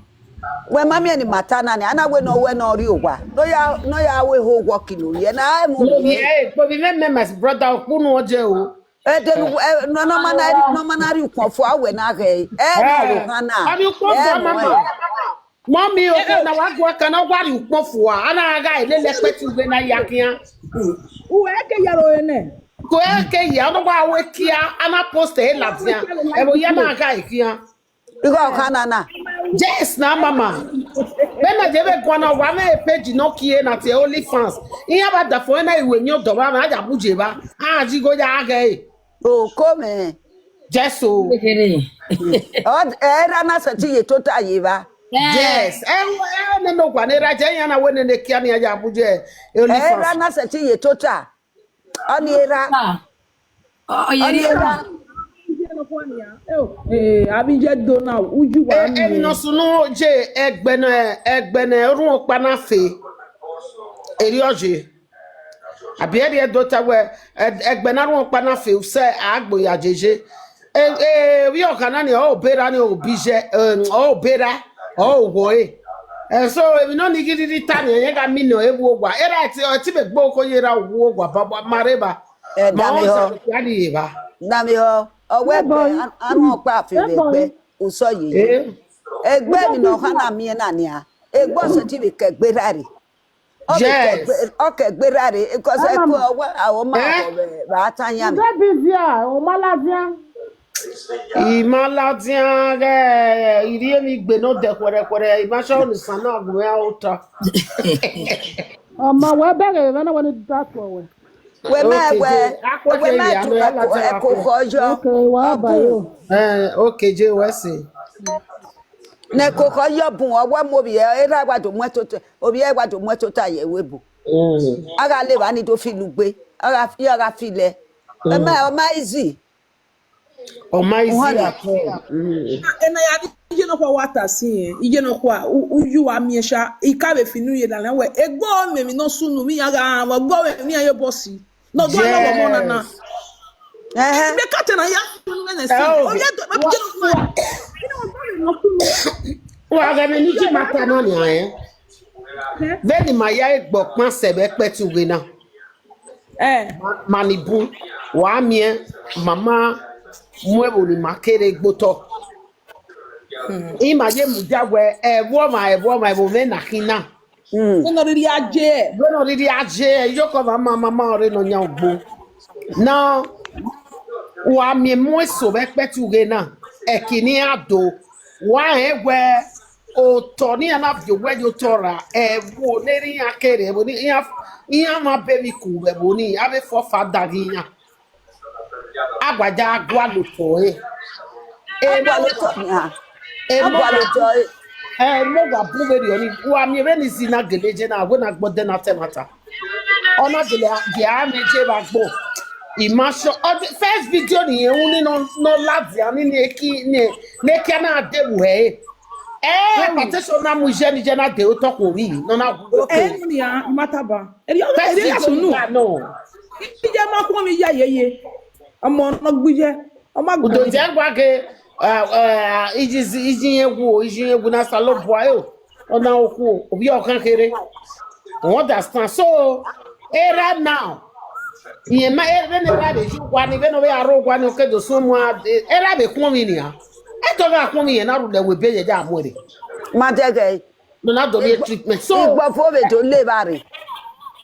Wẹ ma miẹn ni ma ta na ni, a na wẹ ne ọ wẹ ne ọ rrie owa. Ne ọ ya, ne ọ ya wẹ ehe owọki ne ovbi ẹ na, ẹ mu Ne ovbi ovbi ẹ. Ẹ, kpo ovbi mwẹ mẹ, my brother, okpunu ọ jẹ o. Ẹ de nu, ẹ, nọ, nọ ma na, nọ ma na rhie ukpọn fua wẹ na ghẹ. Ẹ, nọ Ẹ, ro khan na. A rhie ukpọn Ẹ, fua, mọ mama. Ẹ. Mummy, okhuo na wa guẹ kan na wa rhie ukpọn fua, a na gha lele ẹkpẹti ughe na ya khian. Uwẹ ke ya ro nẹ. Ko e ke ya, ọ na wa wẹ kia, a na post e ladian. Ẹ vbe ya na gha khian. Igho ọkhan na na. Yes, na, mama. Vbene a je vbe guan na, wa mwẹ page nọ kie na tie OnlyFans. Iran vbe adafẹn na iwe ni ọdọ vbe a ya bu je vba. A ji igho ya ghẹ e. O, ko mẹ. Jesu. Ọ, ẹ ra na sẹtin ye tota ye vba. Yes. Ẹ, ẹ, nene owa ne ra je, iran na wẹ nene kia ni a ya bu je, e OnlyFans. Ẹ ra na sẹtin ye tota. Ọni erha. Ah, ọ, ọ ye Ọni erha. Erha. Eh, avbe iye do na, uju wa Ẹ, ni. Emwi nọ sunu je ẹgbẹ ne, ẹgbẹ ne orhunmwu ọkpa na fe. Erriọ ye. Abi ẹrriẹ do ta wẹ, ẹ, ẹgbẹ ne orhunmwu ọkpa na fe, usẹ a gbe ya jeje. Ovbi ọkhan na ni, ọ obera ni, obi jẹ, ọ obera, ọ oghọe. So emwi nọ ni ghi rhirhi ta ni, ẹyẹn gha mi nọ ewu owa. Erha ẹti, ẹti vbe gbe oko ye ra wu owa baba ma rre evba. Ma ọ zẹ ya ni evba. Dami họ, ọ wẹ ẹgbẹ, arhan ọkpa fe vbe ẹgbẹ, usọ yeye. Egbe emwi ne ọ kha na miẹn na nian, egbe ọ sẹtin vbe ke egbe rra rre. Ọ vbe ke egbe, ọ ke egbe rra rre, because ẹko ọ wẹ a ho ma vbe a ta yan. Baby dia, ọ ma ladian. I ma ladian ghẹ, I rhie emwi gbe ne odẹ khuẹrhẹkhuẹrhẹ, I ma sọ ne isan na gu mwẹ ota. Ọ ma wẹ bẹghe vbe na wẹ ni da tuẹ wẹ. Wẹ ma wẹ, wẹ ma tu ẹko khọ yọ. Okay, wa ba yo. Eh, okay, je wẹ se. Ne ẹko khọ yọ bun, ọ wẹ mu ovbi ẹre, erha wa do mu ẹtota, ovbi ẹre wa do mu ẹtota ye ẹvbo ebo. A gha le evba ni do feel ugbe, a gha, a gha feel ẹre. Ọ ma, ọ ma easy. Ọ ma easy at all. Ena ya iye nọkhua wa ta sin, iye nọkhua, u, u yu wa miẹn sha, I ka vbe feel unu ye na wẹ, egbe ọ mwẹ emwi ne ọ sunu, vbe iran gha rhan vbe ọgbọ vbe emwi iran ye obọ si. Ne ọ do nọ ọmọ na na. Ẹhẹn. Mẹ ka te na ya sunu mwẹ nẹ si. Ọ ye do, ma je nọkhua. Wa ghẹ vbe ne I ji ma ta nọ nian, ẹn. Vbene ima ya gbe ọkpan sẹ vbe ẹkpẹti ughe na. Ma, ma ni bun, wa miẹn, ma ma mu ẹvbo ne ima kere gbe otọ. Ima ye mudia wẹ, ẹvbo ọmwa, ẹvbo ọmwa, ẹvbo mwẹ na khin na. Vbene ọ rhirhi a je. Vbene ọ rhirhi a je, iyọkọ ọmwa ma, ma, ma ọre nọ yan ugbo. Na, wa miẹn mu eso vbe ẹkpẹti ughe na, ẹki ne iran do. Wa rẹn wẹ, otọ ne iran na viọ owẹ ye otọ ra, ẹvbo ne erha iran kere, ẹvbo ne iran, iran ma be emwi ku vbe ẹvbo ni, avbe forefather ghi iran. A gua ya gualọ otọ ẹre. A gualọ otọ nian. A gualọ otọ ẹre. Ẹ, ne wa bun vberriọ ni, wa miẹn vbene izi na gele je na, wẹ na gbọdẹ na ta ẹmwata. Ọ na gele gie a mwẹ je vbe agbọn. I ma sọ, ọ de, first video ne irẹn ru ni nọ, nọ ladian ni, ne eki, ne, ne eki a na de vbe ẹre. Eh, hypertension na mu iye ni, iye na de otọ khuo vbe, nọ na gu oke. Eh, no nia, I ma taba. Eri, eri ya sunu. Iye ma khuọnmwi ya yeye. Ọmọ nọ gbe iye. Ọ ma gbe. Udo iye. Dia gua ke, ah, ah, iji, iji yen wu, iji yen wu ne Osanobua ro. Ọ na okhuo, ovbi ọkhan kherhe. You understand? So, erha now, irẹn ma, vbene erha vbe ye owa ni, vbene ọ vbe gha rre owa ni, ọ ke do sunu, erha vbe khuọnmwi nian. Ẹdẹ ọ gha khuọnmwi, irẹn na rhulẹ wẹ ebe ye ya mu ẹre. Ma dẹghẹ. Ne ọ na do rhie treatment. So, igbọvo vbe do le evba rre.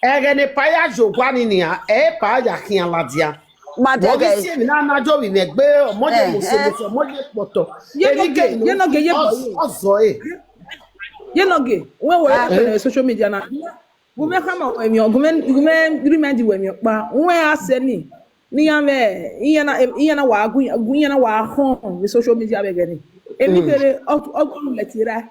Ẹghẹ ne epa ya ye owa ni nian, ẹ i epa ya khian ladian. Ma dẹghẹ. Vbe ọ ghi si emwi na na jọ vbe imẹ gbe, ọmọ ye mose mose, ọmọ ye kpọtọ. Ye nọ ge, ye nọ ge, ye boss. Ọ zọ ẹre. Ye nọ ge, wẹ wẹ, ah, social media na. Gu mwẹ khama emwi, gu mwẹ, gu mwẹ remind wẹ emwi ọkpa. Wẹ a sẹ ni, ne iran vbe, iran na, iran na wa gu, iran na wa khọn vbe social media vbe ẹghẹ ni. Emwi kherhe, ọ, ọ, ọ lẹ tie ra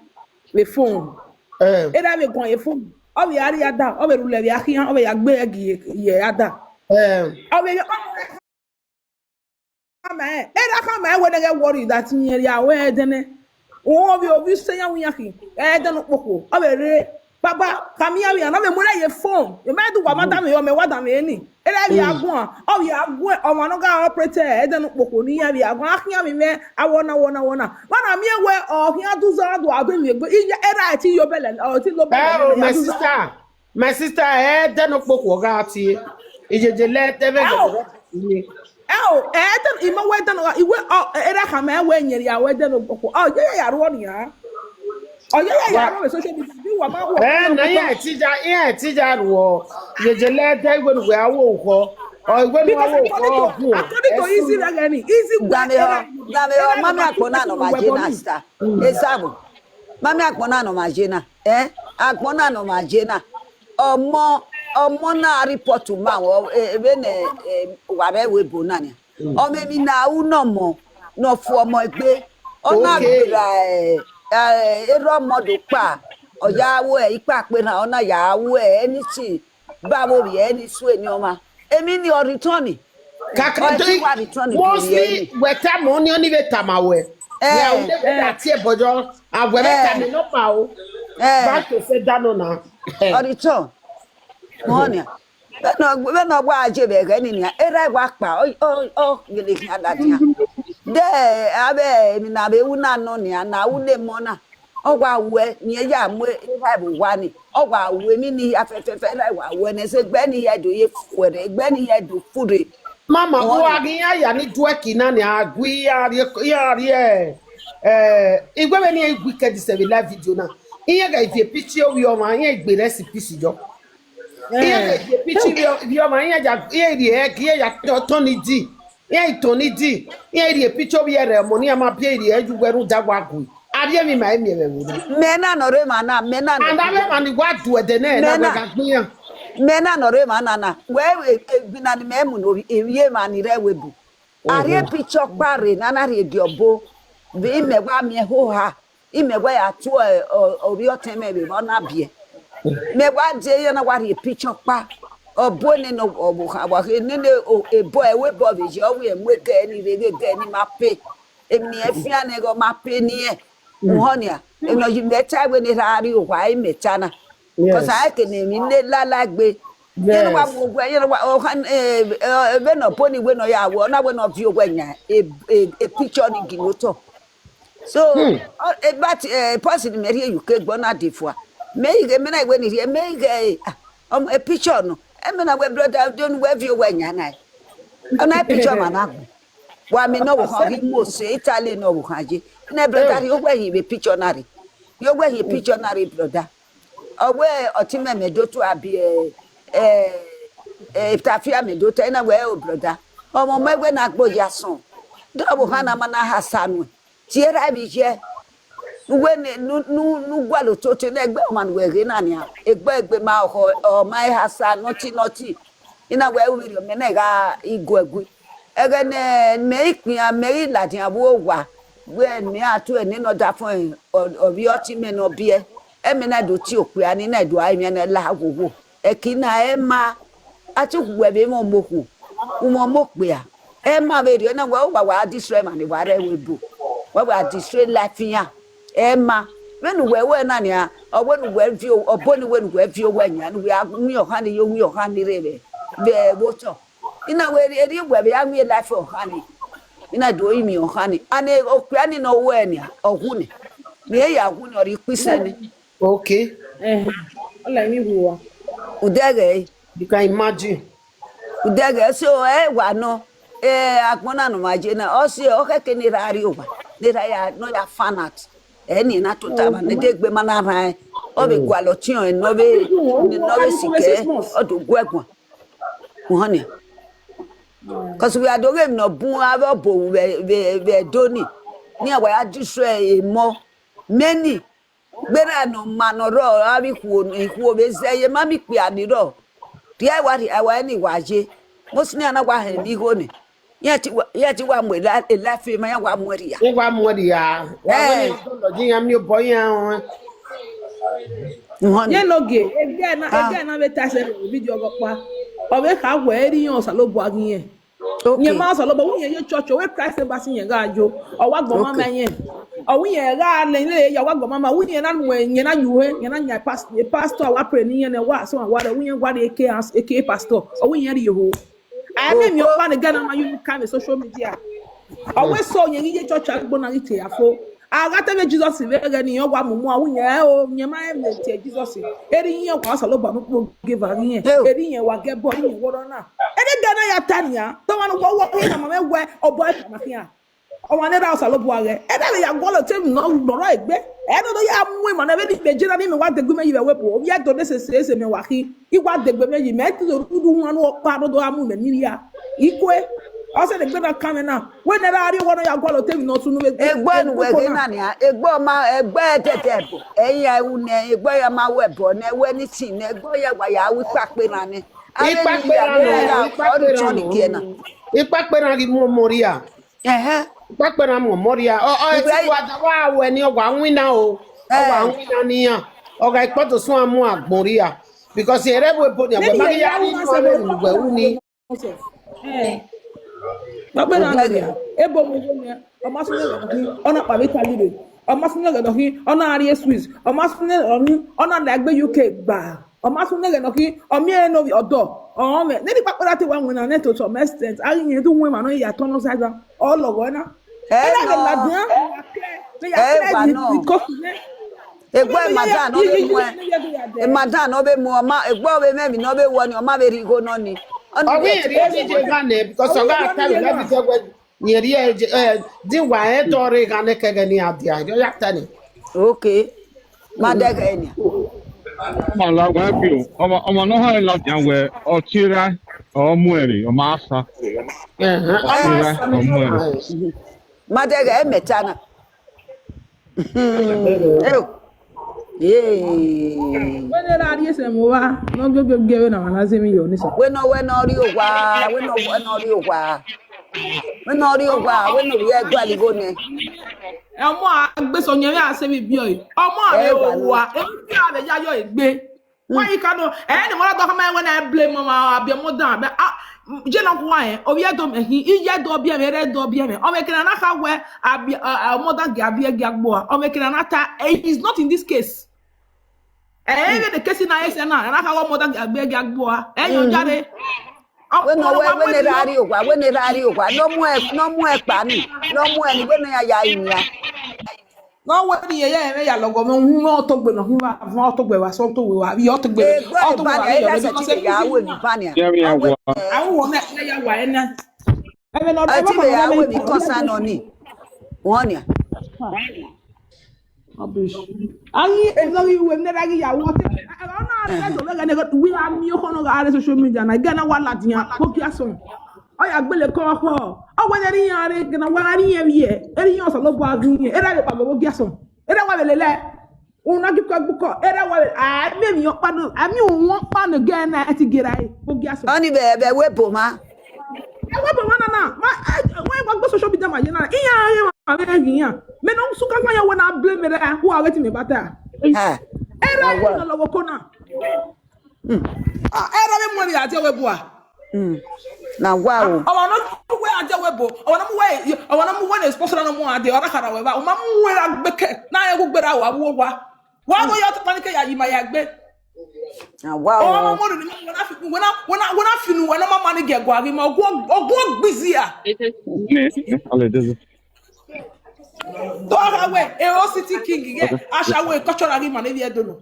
vbe phone. Eh. Erha vbe guan ye phone. Ọ vbe a rrie ada, ọ vbe rhulẹ vbe a khian, ọ vbe ya gbe ẹgi ye, ye ada. Eh. Ọ vbe, ọ khama ẹre, erha khama ẹre wẹ ne ghẹ worry that irẹn rhia wẹ ẹdẹnẹ. Wọn ovbi, ovbi sẹ iran wẹ iran khin, ẹdẹnẹ okpokhuo, ọ vbe rre, baba, khama iran vbe iran, ọ vbe mu ẹre ye phone. Emẹ do wa ma da mwẹ, ọ mẹ wa da mwẹ ni. Erha vbe a guan, ọ vbe a guan, ọmwa ne ọ gha operate ẹdẹnẹ okpokhuo ne iran vbe a guan, a khian vbe mwẹ, awọ na, awọ na, awọ na. Wa na miẹn wẹ, ọ khian du zọ, a do, a do emwi egbe, iye, erha ẹtin yo bẹlẹ, ọ ti lo bẹlẹ, oh, my sister. My sister, ẹdẹnẹ okpokhuo ọ gha tie. Ijeje lẹ ẹdẹ vbe ẹdẹ. Ẹo, ẹdẹ, I ma wẹ ẹdẹnẹ, iwẹ, ọ, erha khama ẹre wẹ irẹn rhia wẹ ẹdẹnẹ okpokhuo. Ọ, ye ya ya rhuọ nian. Ọ, ye ya ya rhuọ vbe social media. Bi wa ma rhuọ. Ẹ, na, iran tija, iran tija rhuọ. Ijeje lẹ ẹdẹ iwẹ ne uwẹ a wo oghọ. Ọ, iwẹ ne uwẹ a wo oghọ. According to Izzy vbe ẹghẹ ni, Izzy wẹ. Dame họ, dame họ, ma miẹn agbọn na ne ọ ma je na, sister. Esamu. Ma miẹn agbọn na ne ọ ma je na. Eh, agbọn na ne ọ ma je na. Ọmọ, ọmọ na report ma vbe, eh, vbene, eh, uwa vbe ẹvbo ebo na nia. Ọ mwẹ emwi ne a ru ne ọmọ, ne ọ fu ọmọ egbe. Ọ na gberra, eh, eh, erha ọmọ do kpa. Ọ ya ru ikpakpe na, ọ na ya ru anything. Ba vbe ovbi ẹre ni sue eni ọmwa. Emwi ni ọ return. Kaka ọ do ti wa return mostly, wẹ tama ọni, ọni vbe tama wẹ. Eh. Wẹ a u de vbe da tie bọjọ, a wẹ vbe tama nọ kpa o. Eh. Back to sender nọ na. Ọ return. Mọ nia. Vbene ọ, vbene ọ wa je vbe ẹghẹ ni nia, erha wa kpa, ọ, ọ, ọ gele khian ladian. De avbe emwi na vbe ru na nọ nian, na ru ne emọ na. Ọ wa wẹ ne irẹn ya mu erha vbe owa ni, ọ wa wẹ emwi ni hia fẹfẹfẹ, na wa wẹ ne ẹsẹ egbe ni hia do ye fuẹrẹ, egbe ni hia do furre. Mama, uwa ghi iran ya ni duẹki na ni a gui iran rhie, iran rhie, eh, iwẹ vbene iran wicked sẹ vbe live video na. Iran gha viọ picture ovbi ọmwa, iran gbe rest in peace yọ. Iran gha viọ picture ovbi ọmwa, iran ya, iran rhie egg, iran ya tọn ni di. Iran tọn ni di, iran rhie picture ovbi ẹre, ọmọ ne iran ma biẹ rhie ẹyu wẹ rhunmwuda wa gui. A rhie emwi ma i miẹn vbe ẹvbo na. Mẹ na nọ rre emwa na, mẹ na nọ. And avbe emwa ni wa du ẹdẹ nẹ, na wẹ gha gbe iran. Mẹ na nọ rre emwa na na. Wẹ e-, egbina ni mẹ mu ne ovbi, emwi emwa ni rre ẹvbo ebo. A rhie picture ọkpa rre, na na rhie gie ọbo. Vbe imẹ wa miẹn hoha. Imẹ wa ya tuẹ, ọ, ovbi ọtẹn mwẹ vbe emwa na biẹ. Mẹ wa die iran na wa rhie picture ọkpa. Ọ bu nene ọvbokhan, wa khe nene o-, ebọ, ẹvbo ebọ vbe ye, ọ wẹ mu egẹ ni rre, egẹ ni ma pe. Emwi ne iran fian nẹ, ọ ma pe ne iran. Uhọn nia, emwi ne ọ yi mẹ ta wẹ ne erha rri owa, imẹ ta na. Cause a i kene emwi ne lala egbe. Iran na wa mu owẹ, iran na wa, ọ kha, eh, eh, vbene ọ bo ni wẹ ne ọ ya wẹ, ọ na wẹ ne ọ viọ owẹ yan, e, e, e picture ni gie ne otọ. So, ọ, e, but, eh, pọsi ne mẹ rhie ye uke egbe, ọ na de fua. Mẹ i ghe, mẹ na wẹ ni rhie, mẹ i ghe, eh, ah, ọmọ, e picture nọ. Ẹmwẹ na wẹ brother, do ne uwẹ viọ owẹ yan na. Ọ na e picture ma na gu. Wa miẹn ne ọvbokhan ghi mu ose Italy ne ọvbokhan ye. Ne brother rhie owẹ hin vbe picture na rre. Rhie owẹ hin picture na rre, brother. Ọ wẹ ọtẹn mwẹ mẹ do tua biẹ, eh, eh, Tafia mẹ do ta na wẹ, o brother. Ọmọ mwẹ wẹ na gbe ya sọn. De ọvbokhan na ma na hasa nuẹn. Tie erha vbe iye. Uwẹ ne, nu, nu, nu gualọ ototọ ne egbe ọmwa ne uwẹ ghe na nian. Egbe egbe ma ọkhọ, ọ ma hasa nọti nọti. I na wẹ u vberriọ mẹ na gha igue ẹgui. Ẹghẹ ne mẹ i kpian, mẹ i ladian vbe owa, wẹ mẹ a tu ẹre ne ọ da fọn ọ-, ovbi ọtẹn mwẹ ne ọ biẹ. Ẹmwẹ na do tie okpia ni na do a imian na la wowo. Ẹki na ẹ ma, a te khu wẹ vbe mwẹ ọmọ okhuo, u mwẹ ọmọ okpia. Ẹ ma vberriọ na wẹ, wa wa destroy emwa ni wa rre ẹvbo ebo. Wa wa destroy life iran. Ẹ ma, vbene uwẹ wẹ na nian, ọ wẹ ne uwẹ viọ, ọ bo ni wẹ ne uwẹ viọ owẹ yan, ne uwẹ a wian ọkhan ni ye, wian ọkhan ni rre vbe, vbe otọ. I na wẹ erriọ uwẹ vbe a wian life ọkhan ni. I na do rinmwian ọkhan ni. And okpia ni ne ọ wẹ nian, ọ wu nẹ. Ne irẹn ya wu nẹ, ọ rhie ikpẹ isẹ nẹ. Okay. Ẹhẹn. Ọ la emwi wu uwa. Udẹghẹ ẹre. You can imagine. Udẹghẹ, so, ẹ wa nọ, eh, agbọn na ne ọ ma ye na, ọ si ọ khẹke ne erha rrie owa, ne erha ya, ne ọ ya fan out. Ẹ ni na tota ma, ne de egbe ma na rhan ẹn, ọ vbe gualọ tiọn ẹn, ne ọ vbe, ne ọ vbe sikẹ, ọ do gu ẹguan. Uhọn nian. Cause wẹ a do ghe emwi ne ọ bun avbe ọbo vbe, vbe, vbe Ẹdo ni, ne iran wa ya destroy emọ, many. Gberra ne ọ ma ne ọ rrọọ, avbe ikhuo, ikhuo vbe zẹ ye ma miẹn ikpia ni rrọọ. Rhia wa, rhia wa ni wa ye. Most ne iran na wa họn emwi igho ni. Iran ti wa, iran ti wa mu ela-, elafe ma iran wa mu ẹre ya. Iran wa mu ẹre ya. Wa wẹ ne iran dọlọ ye iran miẹn obọ iran rẹn. Uhọn ni. Ye nogie, egbe na, egbe na vbe ta ẹsẹ vbe video ọghe ọkpa. Ọ vbe kha wẹ erha iran Osanobua ghi rẹn. Okay. Yẹn ma Osanobua, wẹ yẹn ye church, wẹ Christ Embassy yẹn gha yo, ọ wa gbọmọ ma yẹn. Ọ wẹ yẹn gha lẹ lẹ ya, ọ wa gbọmọ ma, wẹ yẹn na mu, yẹn na yu he, yẹn na yan pas-, pastor, wa pray ne iran nẹ, wa so wa rẹ, wẹ yẹn wa rrie eke as-, eke pastor, ọ wẹ yẹn rhie ho. A i miẹn emwi ọkpa ne egbe na ma use ka vbe social media. Ọ wẹ so yẹn ghi ye church agbọn na ghi te ya fo. A gha te vbe Jesus vbe ẹghẹ ne iran wa mu mu, a wẹ yẹn ẹ o, yẹn ma rẹn mẹ tie Jesus. Erha iran wa Osanobua mu kpo give a iran. Erha iran wa gie ẹbọ, erha iran wọrọ na. Ẹdẹ gẹ na ya ta nian, te ọmwa ne uwẹ uwẹ na ma mwẹ wẹ, ọbọ ẹbọ na khian. Ọmwa ne erha Osanobua ghẹ, ẹdẹ vbe ya gualọ te emwi ne ọ rrọọ egbe. Ẹ do do ya mu emwa na vbe ni gbe je na ni mẹ wa degbe mẹ yi vbe ẹvbo ebo, ovbi Ẹdo ne sese ese mẹ wa khin. I wa degbe mẹ yi, mẹ te do rhunmwuda unu ọkpa ne ọ do gha mu mẹ ni rria. I kue, ọ sẹ ne egbe na kan mwẹ na, wẹ ne erha rrie owa ne ọ ya gualọ te emwi ne ọ sunu vbe egbe. Egbe ne uwẹ ghe na nian, egbe ọma, egbe ẹdẹdẹ ẹbọ, ẹ i ya ru nẹ, egbe ọ ya ma ru ẹbọ nẹ, wẹ ni sin nẹ, egbe ọ ya wa ya ru ikpakpe na nẹ. Avbe ni ya, ikpakpe na nọ, ikpakpe na nọ. Ikpakpe na ghi mu ọmọ rria. Ẹhẹn. Ikpakpe na mu ọmọ rria. Ọ, ọ, ẹ ti wa da wa wẹ ni, ọ wa winna o. Ọ wa winna ne iran. Ọ gha ikpọdọ suẹn mu agbọn rria. Because ẹre ẹvbo ebo ni, a wẹ ma ghi ya ni nu avbe enu wẹ ru ni. Ẹ, ikpakpe na nọ, ebo mu ebo ni, ọ ma sunu ẹghẹ nọ khin, ọ na kpa vbe Italy rre. Ọ ma sunu ẹghẹ nọ khin, ọ na rrie Swiss. Ọ ma sunu ẹghẹ nọ khin, ọ na la egbe U K gba. Ọ ma sunu ẹghẹ nọ khin, ọ miẹn ne ovbi ọdọ, ọ mwẹ. Nene ikpakpe na te wa winna nẹ to some extent. A ghi yẹn do wu emwa ne ọ ya tọn nọ saga, ọ lọghọ na. Ẹ nọ, ẹ wa nọ. Egbe madam ne ọ vbe muẹn, madam ne ọ vbe mu ọma, egbe ọvbe mwẹ emwi ne ọ vbe wọ ni, ọ ma vbe rhie igho nọ ni. Ọ ni Ọ wẹ rhie irẹn rhie je gha nẹ, because ọ gha ta vbe live video wẹ, rhie irẹn je, eh, di wa ẹdọ rre gha nẹ kẹghẹ ne iran dia, erriọ ya ta ni. Okay. Ma dẹghẹ nian. Ọmọ la wa bi o, ọmọ, ọmọ ne ọ họn ladian wẹ, ọ tie ra, ọ mu ẹre, ọ ma sa. Ẹhẹn, ọ ma sa. Ọ mu ẹre. Ma dẹghẹ mẹ ta na. Eo. Yee. Wẹ ne ra rhie sẹ mu wa, ne ọ giogiogio vbene a na zẹ emwi yọ ni sẹ. Wẹ ne ọ, wẹ ne ọ rrie owa, wẹ ne ọ, wẹ ne ọ rrie owa. Wẹ ne ọ rrie owa, wẹ ne ovbi ẹre gualọ igho nẹ. Ọmọ a gbe sẹ ọyẹnmwẹ a sẹ vbe ibiẹ ọre. Ọmọ a vbe Ẹ wa nọ. Owa, emwi a vbe ya yọ egbe. Why you cannot? Ẹ ne mọ dọ khama wẹ na blame mama abi ọmọ dan. Abẹ, ah, je na kuwa ẹ, ovbi ẹdọ mẹ hin, iye ẹdọ biẹ mẹ, ẹre ẹdọ biẹ mẹ. Ọ vbe kene na kha wẹ abi, ah, ah, ọmọ dan gie abi ẹgie agbo a. Ọ vbe kene na ta, eh, is not in this case. Ẹ, ẹ vbe the case na ẹsẹ na, na kha wẹ ọmọ dan gie abi ẹgie agbo a. Ẹ yọ jare. Wẹ ne ọ wẹ, wẹ ne ra rrie owa, wẹ ne ra rrie owa, ne ọ mu ẹ, ne ọ mu ẹ kpa ni, ne ọ mu ẹ ni, wẹ ne ya ya rinmwian. Ne ọ wẹ ne irẹn ya ẹmwẹ ya lọghọ mwẹ, uhunmwu ọtọgbe ne ọ hin vbe avan, ọtọgbe vbe asọn, ọtọgbe vbe avbiẹ, ọtọgbe, Egbe ọtọgbe vbe bania, avbiẹ, ẹre ọtọgbe sẹtin vbe ya ru emwi bania. Ẹmwẹ ya wa. Avbe uwẹ mẹ ya wa ẹna. Ẹmwẹ ne ọ, Ẹtin vbe ya ru emwi kọnsa nọ ni. Wẹ ọnian. Rubbish. A ghi, ẹ ghi ru emwi ne erha ghi ya ru ọtẹn. Ẹ, ọ na rre do vbe ẹghẹ ne we a miẹn okhọn ne ọ gha rre social media na, ẹghẹ ne a wa ladian, vbe ogie asọn. Ọ ya gbele kọ ọkhọ. Ọ wẹ ne erha iran rre, ẹghẹ ne a wa rri iran vbiẹ, erha iran Osanobua ghi iran, erha vbe kpa vbe ogie asọn. Erha wa vbe lele. Una ghi kọ ẹgbukọ, erha wa vbe, a miẹn emwi ọkpa nọ, a miẹn uhunmwu ọkpa ne ẹghẹ na ẹ ti gie ra ẹre, vbe ogie asọn. Ọni vbe, vbe ẹvbo ebo mwa. Ẹvbo ebo mwa nana, ma, ẹ, wẹ wa gbe social media ma ye na, iran ghi ma vbe ghi iran. Mẹ ne ọ su ka ya wẹ na blame erha, who are waiting me bata. Ẹ. Erha wa. Ni lọghọ ko na. Mm. Ah, erha vbe mu emwi ya die wẹ bua. Mm. Na wa o. Ọmwa ne ọ mu wẹ a die wẹ bo, ọmwa ne ọ mu wẹ, ọmwa ne ọ mu wẹ ne sponsor ne ọ mu a die, ọ ra khara wẹ vba, ọ ma mu wẹ ra gbeke, na rẹn gu gberra wa vbe uwu owa. Wa gho ya tọkpa ni ke ya yi ima ya gbe. Na wa o. Ọmwa mu ni, wẹ na fi, wẹ na, wẹ na, wẹ na fi nu, wẹ na ma ma ni gie gua ghi ma, ogun, ogun gbizi a. Tọ gha wẹ, e o City King ghe, ashawo e culture ghi ma ne vbiẹ do nọ.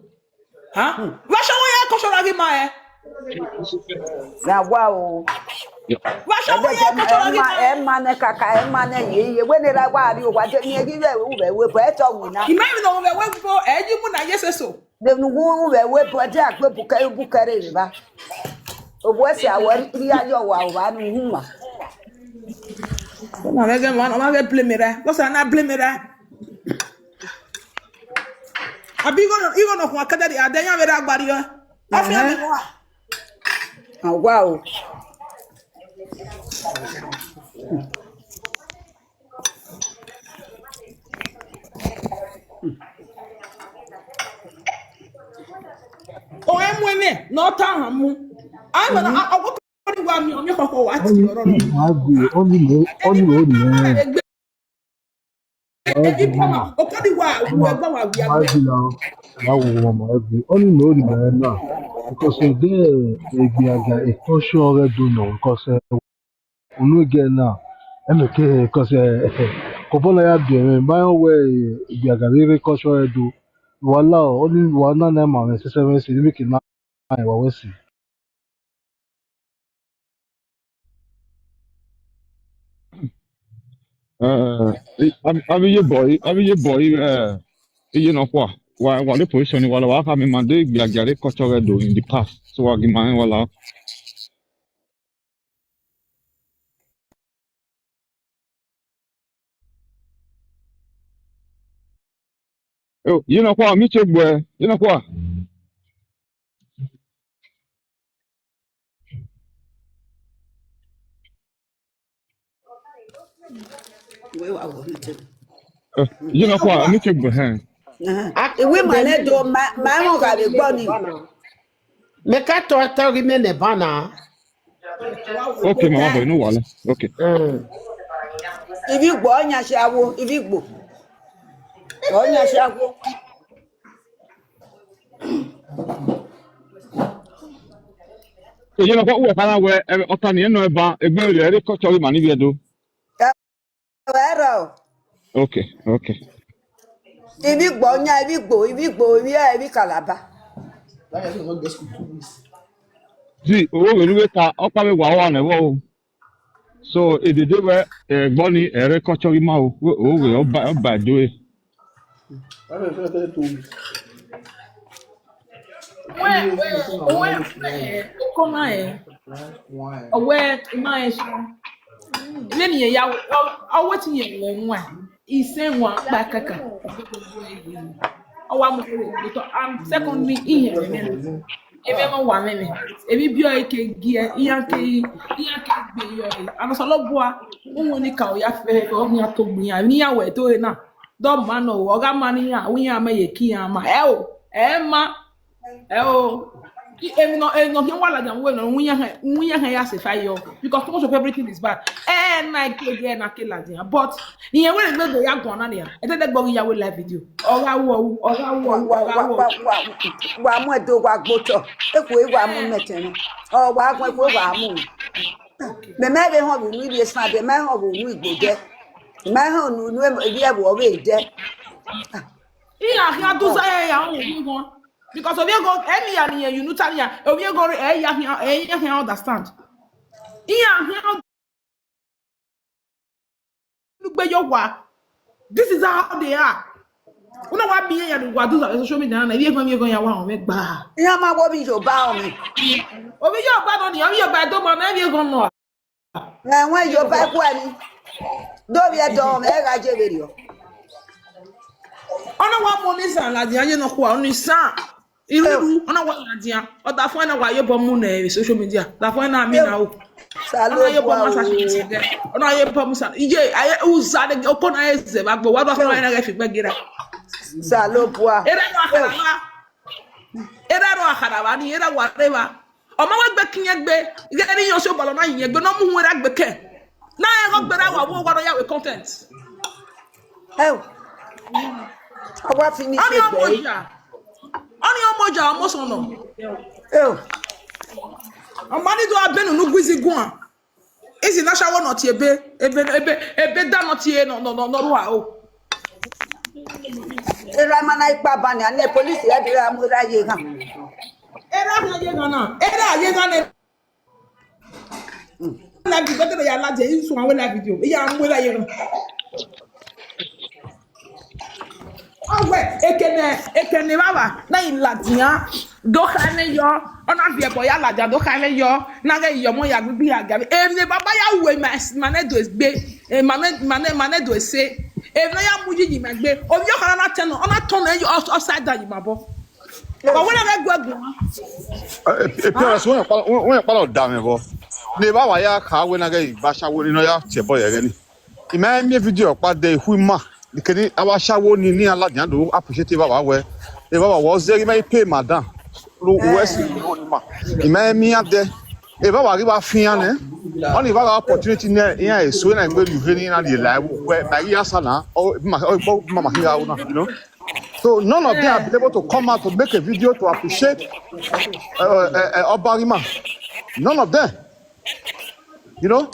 Ha? Vbe ashawo ya e culture ghi ma ẹ? Na wa o. Vbe ashawo ya e culture ghi ma ẹ? Ẹ ma nẹ kaka, ẹ ma nẹ ye ye. Wẹ ne ra wa rrie owa, je miẹn ghi vbe uvẹ webo, ẹ tọ winna. I ma emwi ne ọ vbe webo, ẹ yi mu na ye seso. De nu wu uvẹ webo, ẹ de a gbe bukẹ, bukẹ rre vba. Obuẹsi awẹ rhie ayọ wa, owa nu huma. Ọ ma vbe ghe, ọ ma vbe blame ra. What's na blame ra? Abi igho nọ, igho nọ khuan kẹdẹrriọ, a de yan vbe ra gbarriọ. Ọ fian mi wa. A wa o. O e mu ẹmwẹ ne ọ ta han mu. A ma na, a, ọgọ ko ni wa mi, ọ mi khọkhọ wa ti ọrọ nọ. Ọni, ọni, ọni, ọni, ọni. Ebi pama, okadi wa, wa gba wa wi agbe. Ma wo mama egbe. Ọni mẹ ori mẹ na. Because ede egbe aga ekọsọ ọghe do nọ, because, eh, unu ege na, ẹmẹ ke, because, eh, kọbọ na ya biẹ mwẹ, ma rẹn wẹ, eh, egbe aga vbe rre ekọsọ ọghe do. Wa la, ọni wa na na ma mwẹ sẹsẹ mwẹ si, ni mẹ ke na wa wẹ si. Eh, I, I, I be your boy, I be your boy, eh, you know what? Wa, wa the position, wa la, wa kha mi ma de gbiagia re culture do in the past. So wa gi ma wa la. Oh, you know what? Mi che gbe, you know what? Wẹ wa wọ ne te. Eh, you know what? Mi che gbe, eh. Aha. Iwe ma ne do ma, ma rẹn gha vbe gbọ ni. Mẹ ka tọ ẹtọ ghi mẹ nẹ ba na. Okay, mama boy, no wala. Okay. Mm. Ivbi Igbo, ọyan shi awo, Ivbi Igbo. Ọyan shi awo. Eyi na kwa uwe kana wẹ, eh, ọta ni ẹnọ ẹba, egbe rẹ, ẹre culture ma ni vbiẹ do. Ẹ, ẹ, Rọ. Okay, okay. Ivbi Igbo yan, ivbi Igbo, ivbi Igbo, ivbi, ivbi Calabar. That guy say he no get school two weeks. See, owẹ vbe ta, ọkpa vbe wa wa nẹ vbọ o. So, edede wẹ, eh, ẹgbọ ni, ẹre kọchọ ghi ma o, wẹ, o wẹ, ọba, ọba do e. That guy say he no get two weeks. Wẹ, wẹ, wẹ, wẹ, ọkọ na ẹ. Ọwẹ, ima ẹ sọ. Vbene irẹn ya, ọ, ọ wẹ te irẹn wẹ wan. Isẹn wan kpa kaka. Ọ wa mu otọ, and secondly, irẹn wẹ mẹ. Emẹ mọ wa mwẹ mwẹ. Emwi biẹ ọre ke gie, iran ke, iran ke gbe yọ re. And Osanobua, uhunmwu ni ka ya fẹ, ọ khian to gbe iran, ne iran wẹ to re na. Dọ ma nọ, ọ gha ma ne iran, wẹ iran ma ye ke iran ma. Ẹ o, ẹ ma, ẹ o. I, emwi nọ, emwi nọ khian wa ladian, wẹ nọ, wẹ iran, wẹ iran ya sẹ fa yọ. Because too much of everything is bad. Ẹ na ke, ẹ na ke ladian. But, irẹn wẹ egbe do ya guan na nian. Ẹ te dẹgbẹ ghi ya wẹ live video. Ọ gha wọ, ọ gha wọ, ọ gha wọ. Wa mu ẹdẹ wa gbe otọ, ekhue wa mu mẹtẹ nọ. Ọ wa gun ekhue wa mu. Mẹ mẹ vbe họn vbe unu ivbi esan dẹ, mẹ họn vbe unu igbo dẹ. Mẹ họn unu ivbi ẹvbo ọvbehe dẹ. Iran khian duza ya ya hu wan. Because ovbi ego, ẹni ya ni yẹn, you know, tell ya, ovbi ego, ẹ ya khian, ẹ ya khian understand. Iran khian lugbe ye owa. This is how they are. Una wa bi iran ya ni wa do social media na, ivbi ego, ivbi ego ya wa họn mwẹ gba. Iran ma wo vbi Yoruba họn mwẹ. Ovbi Yoruba nọ ni, ovbi Yoruba do ma na, ivbi ego nọ. Ẹwẹn Yoruba ẹguẹ ni. Do vbi ẹdẹ họn mwẹ, ẹ gha je vberriọ. Ọ na wa mu Ọnịsha ladian ye nọkhua, Ọnịsha. Iruru, ọ na wa ladian. Ọ da fun na wa ye obọ mu ne social media. Da fun na mi na o. Ọ na ye obọ mu sa, ọ na ye obọ mu sa. Iye, aye, uza de, oko na ye zẹ vbe agbo, wa da fun na ghe fi gbe gera. Osanobua. Era wa kharava. Era wa kharava ni, era wa reva. Ọ ma wa gbe kiyan gbe, ghe ni yo so bọlọ na yin gbe, no mu hu era gbe ke. Na ẹ gho gbe ra wa wo wa ya we content. Ẹ o. Ọ wa finish. Ọni ọmọ egbe. Ọja. Ọni ọmọ ọja, ọmọ sọnọ. Ẹ o. Ọ ma ni do abenu nu gbizi guan. Isi na shawo nọ tie ebe, ebe, ebe, ebe da nọ tie nọ, nọ, nọ, nọ rua o. Era ma na ikpa ba ni, a ne police ya bi ra mu era ye ghan. Era ye ghan na, era ye ghan ne. Live video, ya la je, isu awe live video. Iya mu la ye. Awe, ekene, ekene baba, na i ladian, do kha ne yo, ọ na viẹ bọ ya ladian, do kha ne yo, na ghe yo mo ya gbigbi ya gabe. Ene baba ya we ma, ma ne do egbe, e ma ne, ma ne, ma ne do ese. Ene ya mu yi yi ma gbe. Ovbi ọkhan na tẹ nọ, ọ na tọn nẹ yo upside down yi ma bọ. Ọ wẹ na vbe gu ẹguan. Eh, eh, P R S, wẹ kpa, wẹ kpa lọ da mwẹ vbọ. Ne evbavba ya kha wẹ na ghẹ ba ashawo ni nọ ya tie ẹbọ ye ẹghẹ ni. I ma miẹn video ọkpa dẹ ikhu ima. Keni avbe ashawo ni, ne iran ladian do appreciate evbavba wẹ. Evbavba wẹ ọ zẹ ghi ma i pay madam. Ru wẹ si ni ma. I ma miẹn iran dẹ. Evbavba ghi vba fian nẹ. Ọni evbavba opportunity nẹ iran eso na gbe rhie uvẹ ne iran rhie live wẹ ma ghi ya sa na. Ọ ma ma ma ghi gha ru na, you know. So none of them have been able to come out to make a video to appreciate uh, uh, uh, Oba Rhima. None of them. You know?